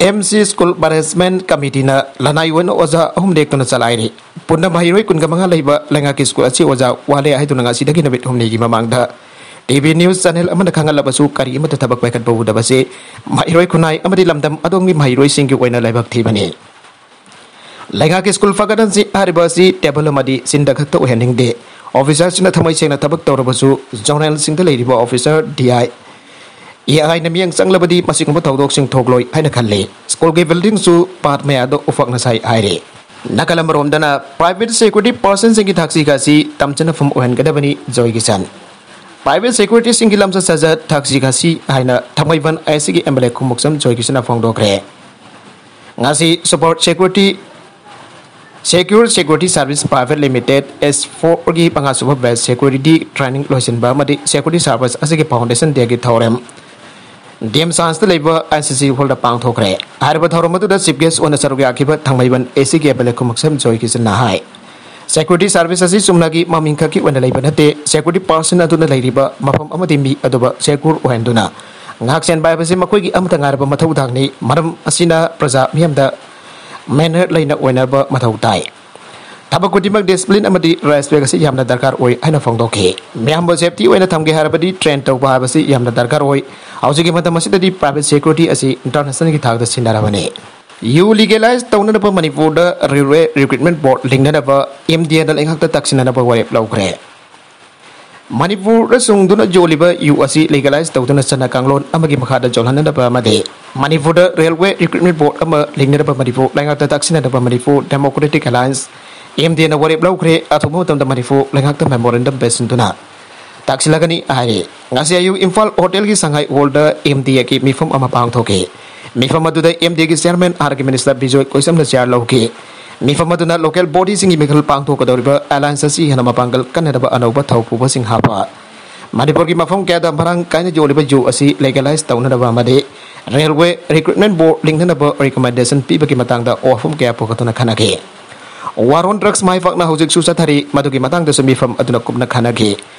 M C School Management Committee ꯅ ꯂꯅꯥꯏ ꯑꯣꯏꯅ ꯑꯣꯖꯥ ꯑꯍꯨꯝ ꯅꯦꯛꯇꯨꯅ ꯆꯂꯥꯏꯔꯤ꯫ ꯄꯨꯟꯅ ꯃꯍꯩꯔꯣꯏ ꯀꯨꯟꯒ ꯃꯉꯥ ꯂꯩꯕ ꯂꯩꯉꯥꯛꯀꯤ ꯁ꯭ꯀꯨꯜ ꯑꯁꯤ ꯑꯣꯖꯥ ꯋꯥꯠꯂꯦ ꯍꯥꯏꯗꯨꯅ ꯉꯁꯤꯗꯒꯤ ꯅꯨꯃꯤꯠ ꯍꯨꯝꯅꯤꯒꯤ ꯃꯃꯥꯡꯗ T V news channel ꯑꯃꯅ ꯈꯪꯍꯜꯂꯕꯁꯨ ꯀꯔꯤ ꯑꯃꯠꯇ ꯊꯕꯛ ꯄꯥꯏꯈꯠꯄ ꯎꯗꯕꯁꯤ ꯃꯍꯩꯔꯣꯏ ꯈꯨꯟꯅꯥꯏ ꯑꯃꯗꯤ ꯂꯝꯗꯝ ꯑꯗꯣꯝꯒꯤ ꯃꯍꯩꯔꯣꯏꯁꯤꯡꯒꯤ ꯑꯣꯏꯅ ꯂꯥꯏꯕꯛ ꯊꯤꯕꯅꯤ꯫ ꯂꯩꯉꯥꯛꯀꯤ ꯁ꯭ꯀꯨꯜ ꯐꯒꯠꯍꯟꯁꯤ ꯍꯥꯏꯔꯤꯕ ꯑꯁꯤ ꯇꯦꯕꯜ ꯑꯃꯗꯤ ꯆꯤꯟꯗ ꯈꯛꯇ ꯑꯣꯏꯍꯟꯅꯤꯡꯗꯦ꯫ ꯑꯣꯐꯤꯁꯥꯔꯁꯤꯡꯅ ꯊꯃꯣꯏ ꯁꯦꯡꯅ ꯊꯕꯛ ꯇꯧꯔꯕꯁꯨ ꯖꯣꯅꯦꯜꯁꯤꯡꯗ ꯂꯩꯔꯤꯕ officer D I, E I ꯅ ꯃꯤꯠꯌꯦꯡ ꯆꯪꯂꯕꯗꯤ ꯃꯁꯤꯒꯨꯝꯕ ꯊꯧꯗꯣꯛꯁꯤꯡ ꯊꯣꯛꯂꯣꯏ ꯍꯥꯏꯅ ꯈꯜꯂꯤ꯫ ꯁ꯭ꯀꯨꯜꯒꯤ ꯕꯤꯜꯗꯤꯡꯁꯨ ꯄꯥꯠ ꯃꯌꯥꯗ ꯎꯐꯛꯅ ꯁꯥꯏ ꯍꯥꯏꯔꯤ꯫ ꯅꯥꯀꯜ ꯑꯃꯔꯣꯝꯗꯅ private security personꯁꯤꯡꯒꯤ ꯊꯥꯛꯁꯤ ꯈꯥꯁꯤ ꯇꯝꯖꯅꯐꯝ ꯑꯣꯏꯍꯟꯒꯗꯕꯅꯤ ꯖꯣꯏ ꯀꯤꯁꯟ꯫ Private securityꯁꯤꯡꯒꯤ ꯂꯝꯆꯠ ꯁꯥꯖꯠ ꯊꯥꯛꯁꯤ ꯈꯥꯁꯤ ꯍꯥꯏꯅ ꯊꯥꯡꯃꯩꯕꯟ I C ꯒꯤ M L A ꯈꯨꯃꯨꯛꯁꯝ ꯖꯣꯏ ꯀꯤꯁꯟꯅ ꯐꯣꯡꯗꯣꯛꯈ꯭ꯔꯦ꯫ ꯉꯁꯤ Super Security, Secure Security Service Private Limited S four ꯒꯤ ꯃꯉꯥꯁꯨꯕ batch security training ꯂꯣꯏꯁꯤꯟꯕ ꯑꯃꯗꯤ security service ꯑꯁꯤꯒꯤ foundation dayꯒꯤ ꯊꯧꯔꯝ ꯗꯤ ꯑꯦꯝ ꯁꯥꯟꯁꯇ ꯂꯩꯕ ꯑꯥꯏ ꯁꯤ ꯁꯤ ꯍꯣꯜꯗ ꯄꯥꯡꯊꯣꯛꯈ꯭ꯔꯦ꯫ ꯍꯥꯏꯔꯤꯕ ꯊꯧꯔꯝ ꯑꯗꯨꯗ ꯆꯤꯐ ꯒꯦꯁ ꯑꯣꯏꯅ ꯁꯔꯨꯛ ꯌꯥꯈꯤꯕ ꯊꯥꯡꯃꯩꯕꯟ ꯑꯦ ꯁꯤꯒꯤ M L A Khumukcham Joy ꯀꯤꯁꯟꯅ ꯍꯥꯏ, ꯁꯦꯀ꯭ꯌꯨꯔꯤꯇꯤ ꯁꯥꯔꯚꯤꯁ ꯑꯁꯤ ꯆꯨꯝꯅꯒꯤ ꯃꯃꯤꯡ ꯈꯛꯀꯤ ꯑꯣꯏꯅ ꯂꯩꯕ ꯅꯠꯇꯦ, ꯁꯦꯀ꯭ꯌꯨꯔꯤꯇꯤ ꯄꯥꯔꯁꯟ ꯑꯗꯨꯅ ꯂꯩꯔꯤꯕ ꯃꯐꯝ ꯑꯃꯗꯤ ꯃꯤ ꯑꯗꯨꯕꯨ ꯁꯦꯀ꯭ꯌꯨꯔ ꯑꯣꯏꯍꯟꯗꯨꯅ ꯉꯥꯛ ꯁꯦꯟꯕ ꯍꯥꯏꯕꯁꯤ ꯃꯈꯣꯏꯒꯤ ꯑꯃꯠꯇ ꯉꯥꯏꯔꯕ ꯃꯊꯧ ꯊꯥꯛꯅꯤ꯫ ꯃꯔꯝ ꯑꯁꯤꯅ ꯄ꯭ꯔꯖꯥ ꯃꯤꯌꯥꯝꯗ ꯃꯦꯅꯔ ꯂꯩꯅ ꯑꯣꯏꯅꯕ ꯃꯊꯧ ꯇꯥꯏ꯫ ꯊꯕꯛ ꯈꯨꯗꯤꯡꯃꯛ ꯗꯤꯁꯤꯄ꯭ꯂꯤꯟ ꯑꯃꯗꯤ ꯔꯦꯁꯄꯦꯛ ꯑꯁꯤ ꯌꯥꯝꯅ ꯗꯔꯀꯥꯔ ꯑꯣꯏ ꯍꯥꯏꯅ ꯐꯣꯡꯗꯣꯛꯈꯤ꯫ ꯃꯤꯌꯥꯝꯕꯨ ꯁꯦꯐꯇꯤ ꯑꯣꯏꯅ ꯊꯝꯒꯦ ꯍꯥꯏꯔꯕꯗꯤ ꯇ꯭ꯔꯦꯟ ꯇꯧꯕ ꯍꯥꯏꯕꯁꯤ ꯌꯥꯝꯅ ꯗꯔꯀꯥꯔ ꯑꯣꯏ꯫ ꯍꯧꯖꯤꯛꯀꯤ ꯃꯇꯝ ꯑꯁꯤꯗꯗꯤ ꯄ꯭ꯔꯥꯏꯚꯦꯠ ꯁꯦꯀ꯭ꯌꯨꯔꯤꯇꯤ ꯑꯁꯤ ꯏꯟꯇꯔꯅꯦꯁꯅꯦꯜꯒꯤ ꯊꯥꯛꯇ ꯁꯤꯟꯅꯔꯕꯅꯤ꯫ ꯌꯨ ꯂꯤꯒꯦꯂꯥꯏꯖ ꯇꯧꯅꯅꯕ ꯃꯅꯤꯄꯨꯔꯗ ꯔꯦꯜꯋꯦ ꯔꯤꯀ꯭ꯔꯨꯠꯃꯦꯟ ꯕꯣꯔꯗ ꯂꯤꯡꯅꯅꯕ ꯑꯦꯝ ꯗꯤ ꯑꯦꯅ ꯂꯩꯉꯥꯛꯇ ꯇꯛꯁꯤꯟꯅꯅꯕ ꯋꯥꯔꯦꯞ ꯂꯧꯈ꯭ꯔꯦ꯫ ꯃꯅꯤꯄꯨꯔꯗ ꯁꯨꯡꯗꯨꯅ ꯌꯣꯜꯂꯤꯕ ꯌꯨ ꯑꯁꯤ ꯂꯤꯒꯦꯂꯥꯏꯖ ꯇꯧꯗꯨꯅ ꯆꯠꯅ ꯀꯥꯡꯂꯣꯟ ꯑꯃꯒꯤ ꯃꯈꯥꯗ ꯌꯣꯜꯍꯟꯅꯅꯕ ꯑꯃꯗꯤ ꯃꯅꯤꯄꯨꯔꯗ ꯔꯦꯜꯋꯦ ꯔꯤꯀ꯭ꯔꯨꯠꯃꯦꯟ ꯕꯣꯔꯗ ꯑꯃ ꯂꯤꯡꯅꯅꯕ ꯃꯅꯤꯄꯨꯔ ꯂꯩꯉꯥꯛꯇ ꯇꯛꯁꯤꯟꯅꯅꯕ Manipur democratic alliance, M D A ꯋꯥꯔꯦꯞ ꯂꯧꯈ꯭ꯔꯦ꯫ ꯑꯊꯨꯕ ꯃꯇꯝꯗ ꯃꯅꯤꯄꯨꯔ ꯂꯩꯉꯥꯛꯇ ꯃꯦꯃꯣꯔꯦꯟꯗꯝ ꯄꯤꯁꯤꯟꯗꯨꯅ ꯇꯥꯛꯁꯤꯜꯂꯒꯅꯤ ꯍꯥꯏꯔꯤ꯫ ꯉꯁꯤ ꯑꯌꯨꯛ ꯏꯝꯐꯥꯜ ꯍꯣꯇꯦꯜꯒꯤ ꯁꯉꯥꯏ ꯍꯣꯜꯗ ꯑꯦꯝ ꯗꯤ ꯑꯦꯒꯤ ꯃꯤꯐꯝ ꯑꯃ ꯄꯥꯡꯊꯣꯛꯈꯤ꯫ ꯃꯤꯐꯝ ꯑꯗꯨꯗ ꯑꯦꯝ ꯗꯤ ꯑꯦꯒꯤ ꯆꯤꯌꯥꯔꯃꯦꯟ ꯑꯥꯔ ꯀꯦ ꯃꯤꯅꯤꯁꯇꯔ ꯕꯤꯖꯣꯏ ꯀꯣꯏꯁꯝꯅ ꯆꯤꯌꯥꯔ ꯂꯧꯈꯤ꯫ ꯃꯤꯐꯝ ꯑꯗꯨꯅ ꯂꯣꯀꯦꯜ ꯕꯣꯗꯤꯁꯤꯡꯒꯤ ꯃꯤꯈꯜ ꯄꯥꯡꯊꯣꯛꯀꯗꯧꯔꯤꯕ ꯑꯦꯂꯥꯌꯟꯁ ꯑꯁꯤ ꯍꯦꯟꯅ ꯃꯄꯥꯡꯒꯜ ꯀꯟꯅꯅꯕ ꯑꯅꯧꯕ ꯊꯧ ꯄꯨꯕꯁꯤꯡ ꯍꯥꯞꯄ, ꯃꯅꯤꯄꯨꯔꯒꯤ ꯃꯐꯝ ꯀꯌꯥꯗ ꯃꯔꯥꯡ ꯀꯥꯏꯅ ꯌꯣꯜꯂꯤꯕ ꯌꯨ ꯑꯁꯤ ꯂꯤꯒꯦꯂꯥꯏꯖ ꯇꯧꯅꯅꯕ ꯑꯃꯗꯤ ꯔꯦꯜꯋꯦ ꯔꯤꯀ꯭ꯔꯨꯠꯃꯦꯟ ꯕꯣꯔꯗ ꯂꯤꯡꯅꯅꯕ ꯔꯤꯀꯃꯦꯟꯗꯦꯁꯟ ꯄꯤꯕꯒꯤ ꯃꯇꯥꯡꯗ ꯋꯥꯐꯝ ꯀꯌꯥ ꯄꯨꯈꯠꯇꯨꯅ ꯈꯟꯅꯈꯤ꯫ ꯋꯥꯔ ꯑꯣꯟ ꯗ꯭ꯔꯒꯁ ꯃꯥꯏ ꯄꯥꯛꯅ ꯍꯧꯖꯤꯛꯁꯨ ꯆꯠꯊꯔꯤ, ꯃꯗꯨꯒꯤ ꯃꯇꯥꯡꯗꯁꯨ ꯃꯤꯐꯝ ꯑꯗꯨꯅ ꯀꯨꯞꯅ ꯈꯟꯅꯈꯤ꯫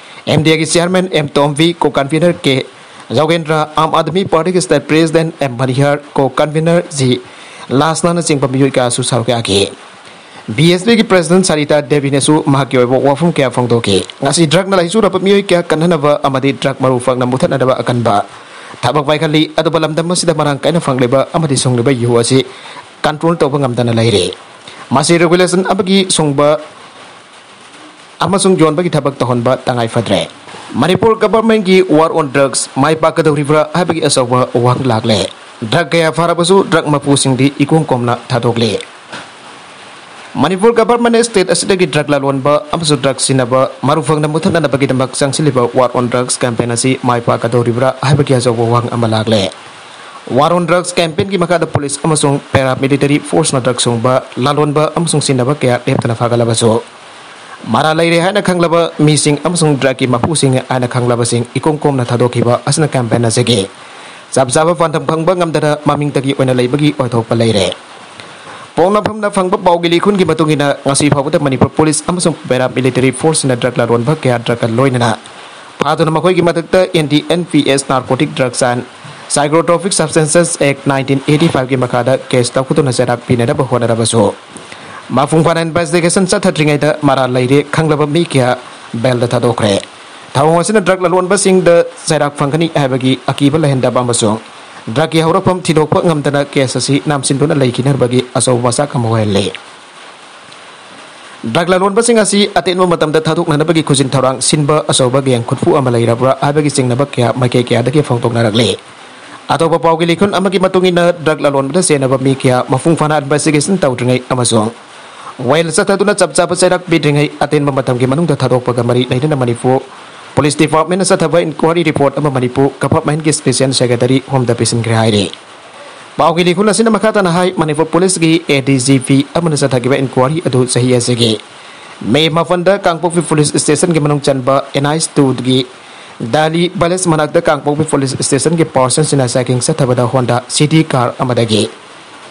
ꯑꯦꯝ ꯗꯤ ꯑꯦꯒꯤ ꯆꯤꯌꯥꯔꯃꯦꯟ ꯑꯦꯝ ꯇꯣꯝꯕꯤ, ꯀꯣ ꯀꯟꯚꯤꯅꯔ ꯀꯦ ꯖꯧꯒꯦꯟꯗ꯭ꯔ, ꯑꯥꯝ ꯑꯥꯗꯃꯤ ꯄꯥꯔꯇꯤꯒꯤ ꯁ꯭ꯇꯦꯠ ꯄ꯭ꯔꯦꯁꯤꯗꯦꯟꯠ ꯑꯦꯝ ꯃꯅꯤꯍꯔ, ꯀꯣ ꯀꯟꯚꯤꯅꯔ ꯖꯤ ꯂꯥꯁꯅꯥꯅꯆꯤꯡꯕ ꯃꯤꯑꯣꯏ ꯀꯌꯥꯁꯨ ꯁꯔꯨꯛ ꯌꯥꯈꯤ꯫ ꯕꯤ ꯑꯦꯁ ꯄꯤꯒꯤ ꯄ꯭ꯔꯦꯁꯤꯗꯦꯟꯠ ꯁꯔꯤꯇꯥ ꯗꯦꯕꯤꯅꯁꯨ ꯃꯍꯥꯛꯀꯤ ꯑꯣꯏꯕ ꯋꯥꯐꯝ ꯀꯌꯥ ꯐꯣꯡꯗꯣꯛꯈꯤ꯫ ꯉꯁꯤ ꯗ꯭ꯔꯒꯅ ꯂꯥꯏꯆꯨꯔꯕ ꯃꯤꯑꯣꯏ ꯀꯌꯥ ꯀꯟꯅꯅꯕ ꯑꯃꯗꯤ ꯗ꯭ꯔꯒ ꯃꯔꯨ ꯐꯪꯅ ꯃꯨꯊꯠꯅꯅꯕ ꯑꯀꯟꯕ ꯊꯕꯛ ꯄꯥꯏꯈꯠꯂꯤ, ꯑꯗꯨꯕꯨ ꯂꯝꯗꯝ ꯑꯁꯤꯗ ꯃꯔꯥꯡ ꯀꯥꯏꯅ ꯐꯪꯂꯤꯕ ꯑꯃꯗꯤ ꯁꯨꯡꯂꯤꯕ ꯌꯨ ꯑꯁꯤ ꯀꯟꯇ꯭ꯔꯣꯜ ꯇꯧꯕ ꯉꯝꯗꯅ ꯂꯩꯔꯦ꯫ ꯃꯁꯤ ꯔꯤꯒꯨꯂꯦꯁꯟ ꯑꯃꯒꯤ ꯁꯨꯡꯕ ꯑꯃꯁꯨꯡ ꯌꯣꯟꯕꯒꯤ ꯊꯕꯛ ꯇꯧꯍꯟꯕ ꯇꯉꯥꯏ ꯐꯗ꯭ꯔꯦ꯫ ꯃꯅꯤꯄꯨꯔ ꯒꯚꯔꯟꯃꯦꯟꯠꯀꯤ ꯋꯥꯔ ꯑꯣꯟ ꯗ꯭ꯔꯒꯁ ꯃꯥꯏ ꯄꯥꯛꯀꯗꯧꯔꯤꯕ꯭ꯔꯥ ꯍꯥꯏꯕꯒꯤ ꯑꯆꯧꯕ ꯋꯥꯍꯪ ꯂꯥꯛꯂꯦ꯫ ꯗ꯭ꯔꯒ ꯀꯌꯥ ꯐꯥꯔꯕꯁꯨ ꯗ꯭ꯔꯒ ꯃꯄꯨꯁꯤꯡꯗꯤ ꯏꯀꯣꯝ ꯀꯣꯝꯅ ꯊꯥꯗꯣꯛꯂꯤ꯫ ꯃꯅꯤꯄꯨꯔ ꯒꯚꯔꯟꯃꯦꯟꯠꯅ ꯁ꯭ꯇꯦꯠ ꯑꯁꯤꯗꯒꯤ ꯗ꯭ꯔꯒ ꯂꯂꯣꯟꯕ ꯑꯃꯁꯨꯡ ꯗ꯭ꯔꯒ ꯁꯤꯖꯤꯟꯅꯕ ꯃꯔꯨ ꯐꯪꯅ ꯃꯨꯊꯠꯅꯅꯕꯒꯤꯗꯃꯛ ꯆꯪꯁꯤꯜꯂꯤꯕ ꯋꯥꯔ ꯑꯣꯟ ꯗ꯭ꯔꯒꯁ ꯀꯦꯝꯄꯦꯟ ꯑꯁꯤ ꯃꯥꯏ ꯄꯥꯛꯀꯗꯧꯔꯤꯕ꯭ꯔꯥ ꯍꯥꯏꯕꯒꯤ ꯑꯆꯧꯕ ꯋꯥꯍꯪ ꯑꯃ ꯂꯥꯛꯂꯦ꯫ ꯋꯥꯔ ꯑꯣꯟ ꯗ꯭ꯔꯒꯁ ꯀꯦꯝꯄꯦꯟꯒꯤ ꯃꯈꯥꯗ ꯄꯨꯂꯤꯁ ꯑꯃꯁꯨꯡ ꯄꯦꯔꯥꯃꯤꯂꯤꯇꯔꯤ ꯐꯣꯔꯁꯅ ꯗ꯭ꯔꯒ ꯁꯨꯡꯕ, ꯂꯂꯣꯟꯕ ꯑꯃꯁꯨꯡ ꯁꯤꯖꯤꯟꯅꯕ ꯀꯌꯥ ꯂꯦꯞꯇꯅ ꯐꯥꯒꯠꯂꯕꯁꯨ, ꯃꯔꯥꯜ ꯂꯩꯔꯦ ꯍꯥꯏꯅ ꯈꯪꯂꯕ ꯃꯤꯁꯤꯡ ꯑꯃꯁꯨꯡ ꯗ꯭ꯔꯒꯀꯤ ꯃꯄꯨꯁꯤꯡ ꯍꯥꯏꯅ ꯈꯪꯂꯕꯁꯤꯡ ꯏꯀꯣꯝ ꯀꯣꯝꯅ ꯊꯥꯗꯣꯛꯈꯤꯕ ꯑꯁꯤꯅ ꯀꯦꯝꯄꯦꯟ ꯑꯁꯤꯒꯤ ꯆꯞ ꯆꯥꯕ ꯄꯥꯟꯗꯝ ꯈꯪꯕ ꯉꯝꯗꯅ ꯃꯃꯤꯡꯇꯒꯤ ꯑꯣꯏꯅ ꯂꯩꯕꯒꯤ ꯑꯣꯏꯊꯣꯛꯄ ꯂꯩꯔꯦ꯫ ꯄꯣꯛꯅꯐꯝꯅ ꯐꯪꯕ ꯄꯥꯎꯒꯤ ꯂꯤꯈꯨꯟꯒꯤ ꯃꯇꯨꯡ ꯏꯟꯅ, ꯉꯁꯤ ꯐꯥꯎꯕꯗ ꯃꯅꯤꯄꯨꯔ ꯄꯨꯂꯤꯁ ꯑꯃꯁꯨꯡ ꯄꯦꯔꯥ ꯃꯤꯂꯤꯇꯔꯤ ꯐꯣꯔꯁꯁꯤꯡꯅ ꯗ꯭ꯔꯒ ꯂꯂꯣꯟꯕ ꯀꯌꯥ ꯗ꯭ꯔꯒ ꯂꯣꯏꯅꯅ ꯐꯥꯗꯨꯅ ꯃꯈꯣꯏꯒꯤ ꯃꯊꯛꯇ N D N P S Narcotic Drugs and Psychotropic Substances Act nineteen eighty five ꯀꯤ ꯃꯈꯥꯗ ꯀꯦꯁ ꯂꯧꯈꯠꯇꯨꯅ ꯆꯩꯔꯥꯛ ꯄꯤꯅꯅꯕ ꯍꯣꯠꯅꯔꯕꯁꯨ, ꯃꯄꯨꯡ ꯐꯥꯅ ꯏꯟꯚꯦꯁꯇꯤꯒꯦꯁꯟ ꯆꯠꯊꯗ꯭ꯔꯤꯉꯩꯗ ꯃꯔꯥꯜ ꯂꯩꯔꯦ ꯈꯪꯂꯕ ꯃꯤ ꯀꯌꯥ ꯕꯦꯜꯗ ꯊꯥꯗꯣꯛꯈ꯭ꯔꯦ꯫ ꯊꯧꯑꯣꯡ ꯑꯁꯤꯅ ꯗ꯭ꯔꯒ ꯂꯂꯣꯟꯕꯁꯤꯡꯗ ꯆꯩꯔꯥꯛ ꯐꯪꯒꯅꯤ ꯍꯥꯏꯕꯒꯤ ꯑꯀꯤꯕ ꯂꯩꯍꯟꯗꯕ ꯑꯃꯁꯨꯡ ꯗ꯭ꯔꯒꯀꯤ ꯍꯧꯔꯛꯐꯝ ꯊꯤꯗꯣꯛꯄ ꯉꯝꯗꯅ ꯀꯦꯁ ꯑꯁꯤ ꯅꯥꯝꯁꯤꯟꯗꯨꯅ ꯂꯩꯈꯤꯅꯕꯒꯤ ꯑꯆꯧꯕ ꯃꯆꯥꯛ ꯑꯃ ꯑꯣꯏꯍꯜꯂꯤ꯫ ꯗ꯭ꯔꯒ ꯂꯂꯣꯟꯕꯁꯤꯡ ꯑꯁꯤ ꯑꯇꯦꯟꯕ ꯃꯇꯝꯗ ꯊꯥꯗꯣꯛꯅꯅꯕꯒꯤ ꯈꯨꯖꯤꯟ ꯊꯧꯔꯥꯡ ꯁꯤꯟꯕ ꯑꯆꯧꯕ ꯒꯦꯡ ꯈꯨꯠꯄꯨ ꯑꯃ ꯂꯩꯔꯕ꯭ꯔꯥ ꯍꯥꯏꯕꯒꯤ ꯆꯤꯡꯅꯕ ꯀꯌꯥ ꯃꯥꯏꯀꯩ ꯀꯌꯥꯗꯒꯤ ꯐꯣꯡꯗꯣꯛꯅꯔꯛꯂꯤ꯫ ꯑꯇꯣꯞꯄ ꯄꯥꯎꯒꯤ ꯂꯤꯈꯨꯟ ꯑꯃꯒꯤ ꯃꯇꯨꯡ ꯏꯟꯅ, ꯗ꯭ꯔꯒ ꯂꯂꯣꯟꯕꯗ ꯆꯦꯟꯅꯕ ꯃꯤ ꯀꯌꯥ ꯃꯄꯨꯡ ꯐꯥꯅ ꯏꯟꯚꯦꯁꯇꯤꯒꯦꯁꯟ ꯇꯧꯗ꯭ꯔꯤꯉꯩ ꯑꯃꯁꯨꯡ ꯋꯥꯌꯦꯜ ꯆꯠꯊꯗꯨꯅ ꯆꯞ ꯆꯥꯕ ꯆꯩꯔꯥꯛ ꯄꯤꯗ꯭ꯔꯤꯉꯩ ꯑꯇꯦꯟꯕ ꯃꯇꯝꯒꯤ ꯃꯅꯨꯡꯗ ꯊꯥꯗꯣꯛꯄꯒ ꯃꯔꯤ ꯂꯩꯅꯅ ꯃꯅꯤꯄꯨꯔ ꯄꯨꯂꯤꯁ ꯗꯤꯄꯥꯔꯠꯃꯦꯟꯅ ꯆꯠꯊꯕ ꯏꯟꯀ꯭ꯋꯥꯔꯤ ꯔꯤꯄꯣꯔꯠ ꯑꯃ ꯃꯅꯤꯄꯨꯔ ꯒꯚꯔꯟꯃꯦꯟꯠꯀꯤ ꯁ꯭ꯄꯦꯁꯤꯌꯦꯜ ꯁꯦꯀ꯭ꯔꯦꯇꯔꯤ ꯍꯣꯝꯗ ꯄꯤꯁꯤꯟꯈ꯭ꯔꯦ ꯍꯥꯏꯔꯤ꯫ ꯄꯥꯎꯒꯤ ꯂꯤꯈꯨꯟ ꯑꯁꯤꯅ ꯃꯈꯥ ꯇꯥꯅ ꯍꯥꯏ, ꯃꯅꯤꯄꯨꯔ ꯄꯨꯂꯤꯁꯀꯤ A D G P ꯑꯃꯅ ꯆꯠꯊꯈꯤꯕ ꯏꯟꯀ꯭ꯋꯥꯔꯤ ꯑꯗꯨ ꯆꯍꯤ ꯑꯁꯤꯒꯤ ꯃꯦ ꯃꯥꯄꯟꯗ ꯀꯥꯡꯄꯣꯛꯄꯤ ꯄꯨꯂꯤꯁ ꯁ꯭ꯇꯦꯁꯟꯒꯤ ꯃꯅꯨꯡ ꯆꯟꯕ N H two ꯒꯤ ꯗꯥꯂꯤ ꯄꯦꯂꯦꯁ ꯃꯅꯥꯛꯇ ꯀꯥꯡꯄꯣꯛꯄꯤ ꯄꯨꯂꯤꯁ ꯁ꯭ꯇꯦꯁꯟꯒꯤ ꯄꯥꯔꯁꯟꯁꯤꯡꯅ ꯆꯦꯀꯤꯡ ꯆꯠꯊꯕꯗ Honda City car ꯑꯃꯗꯒꯤ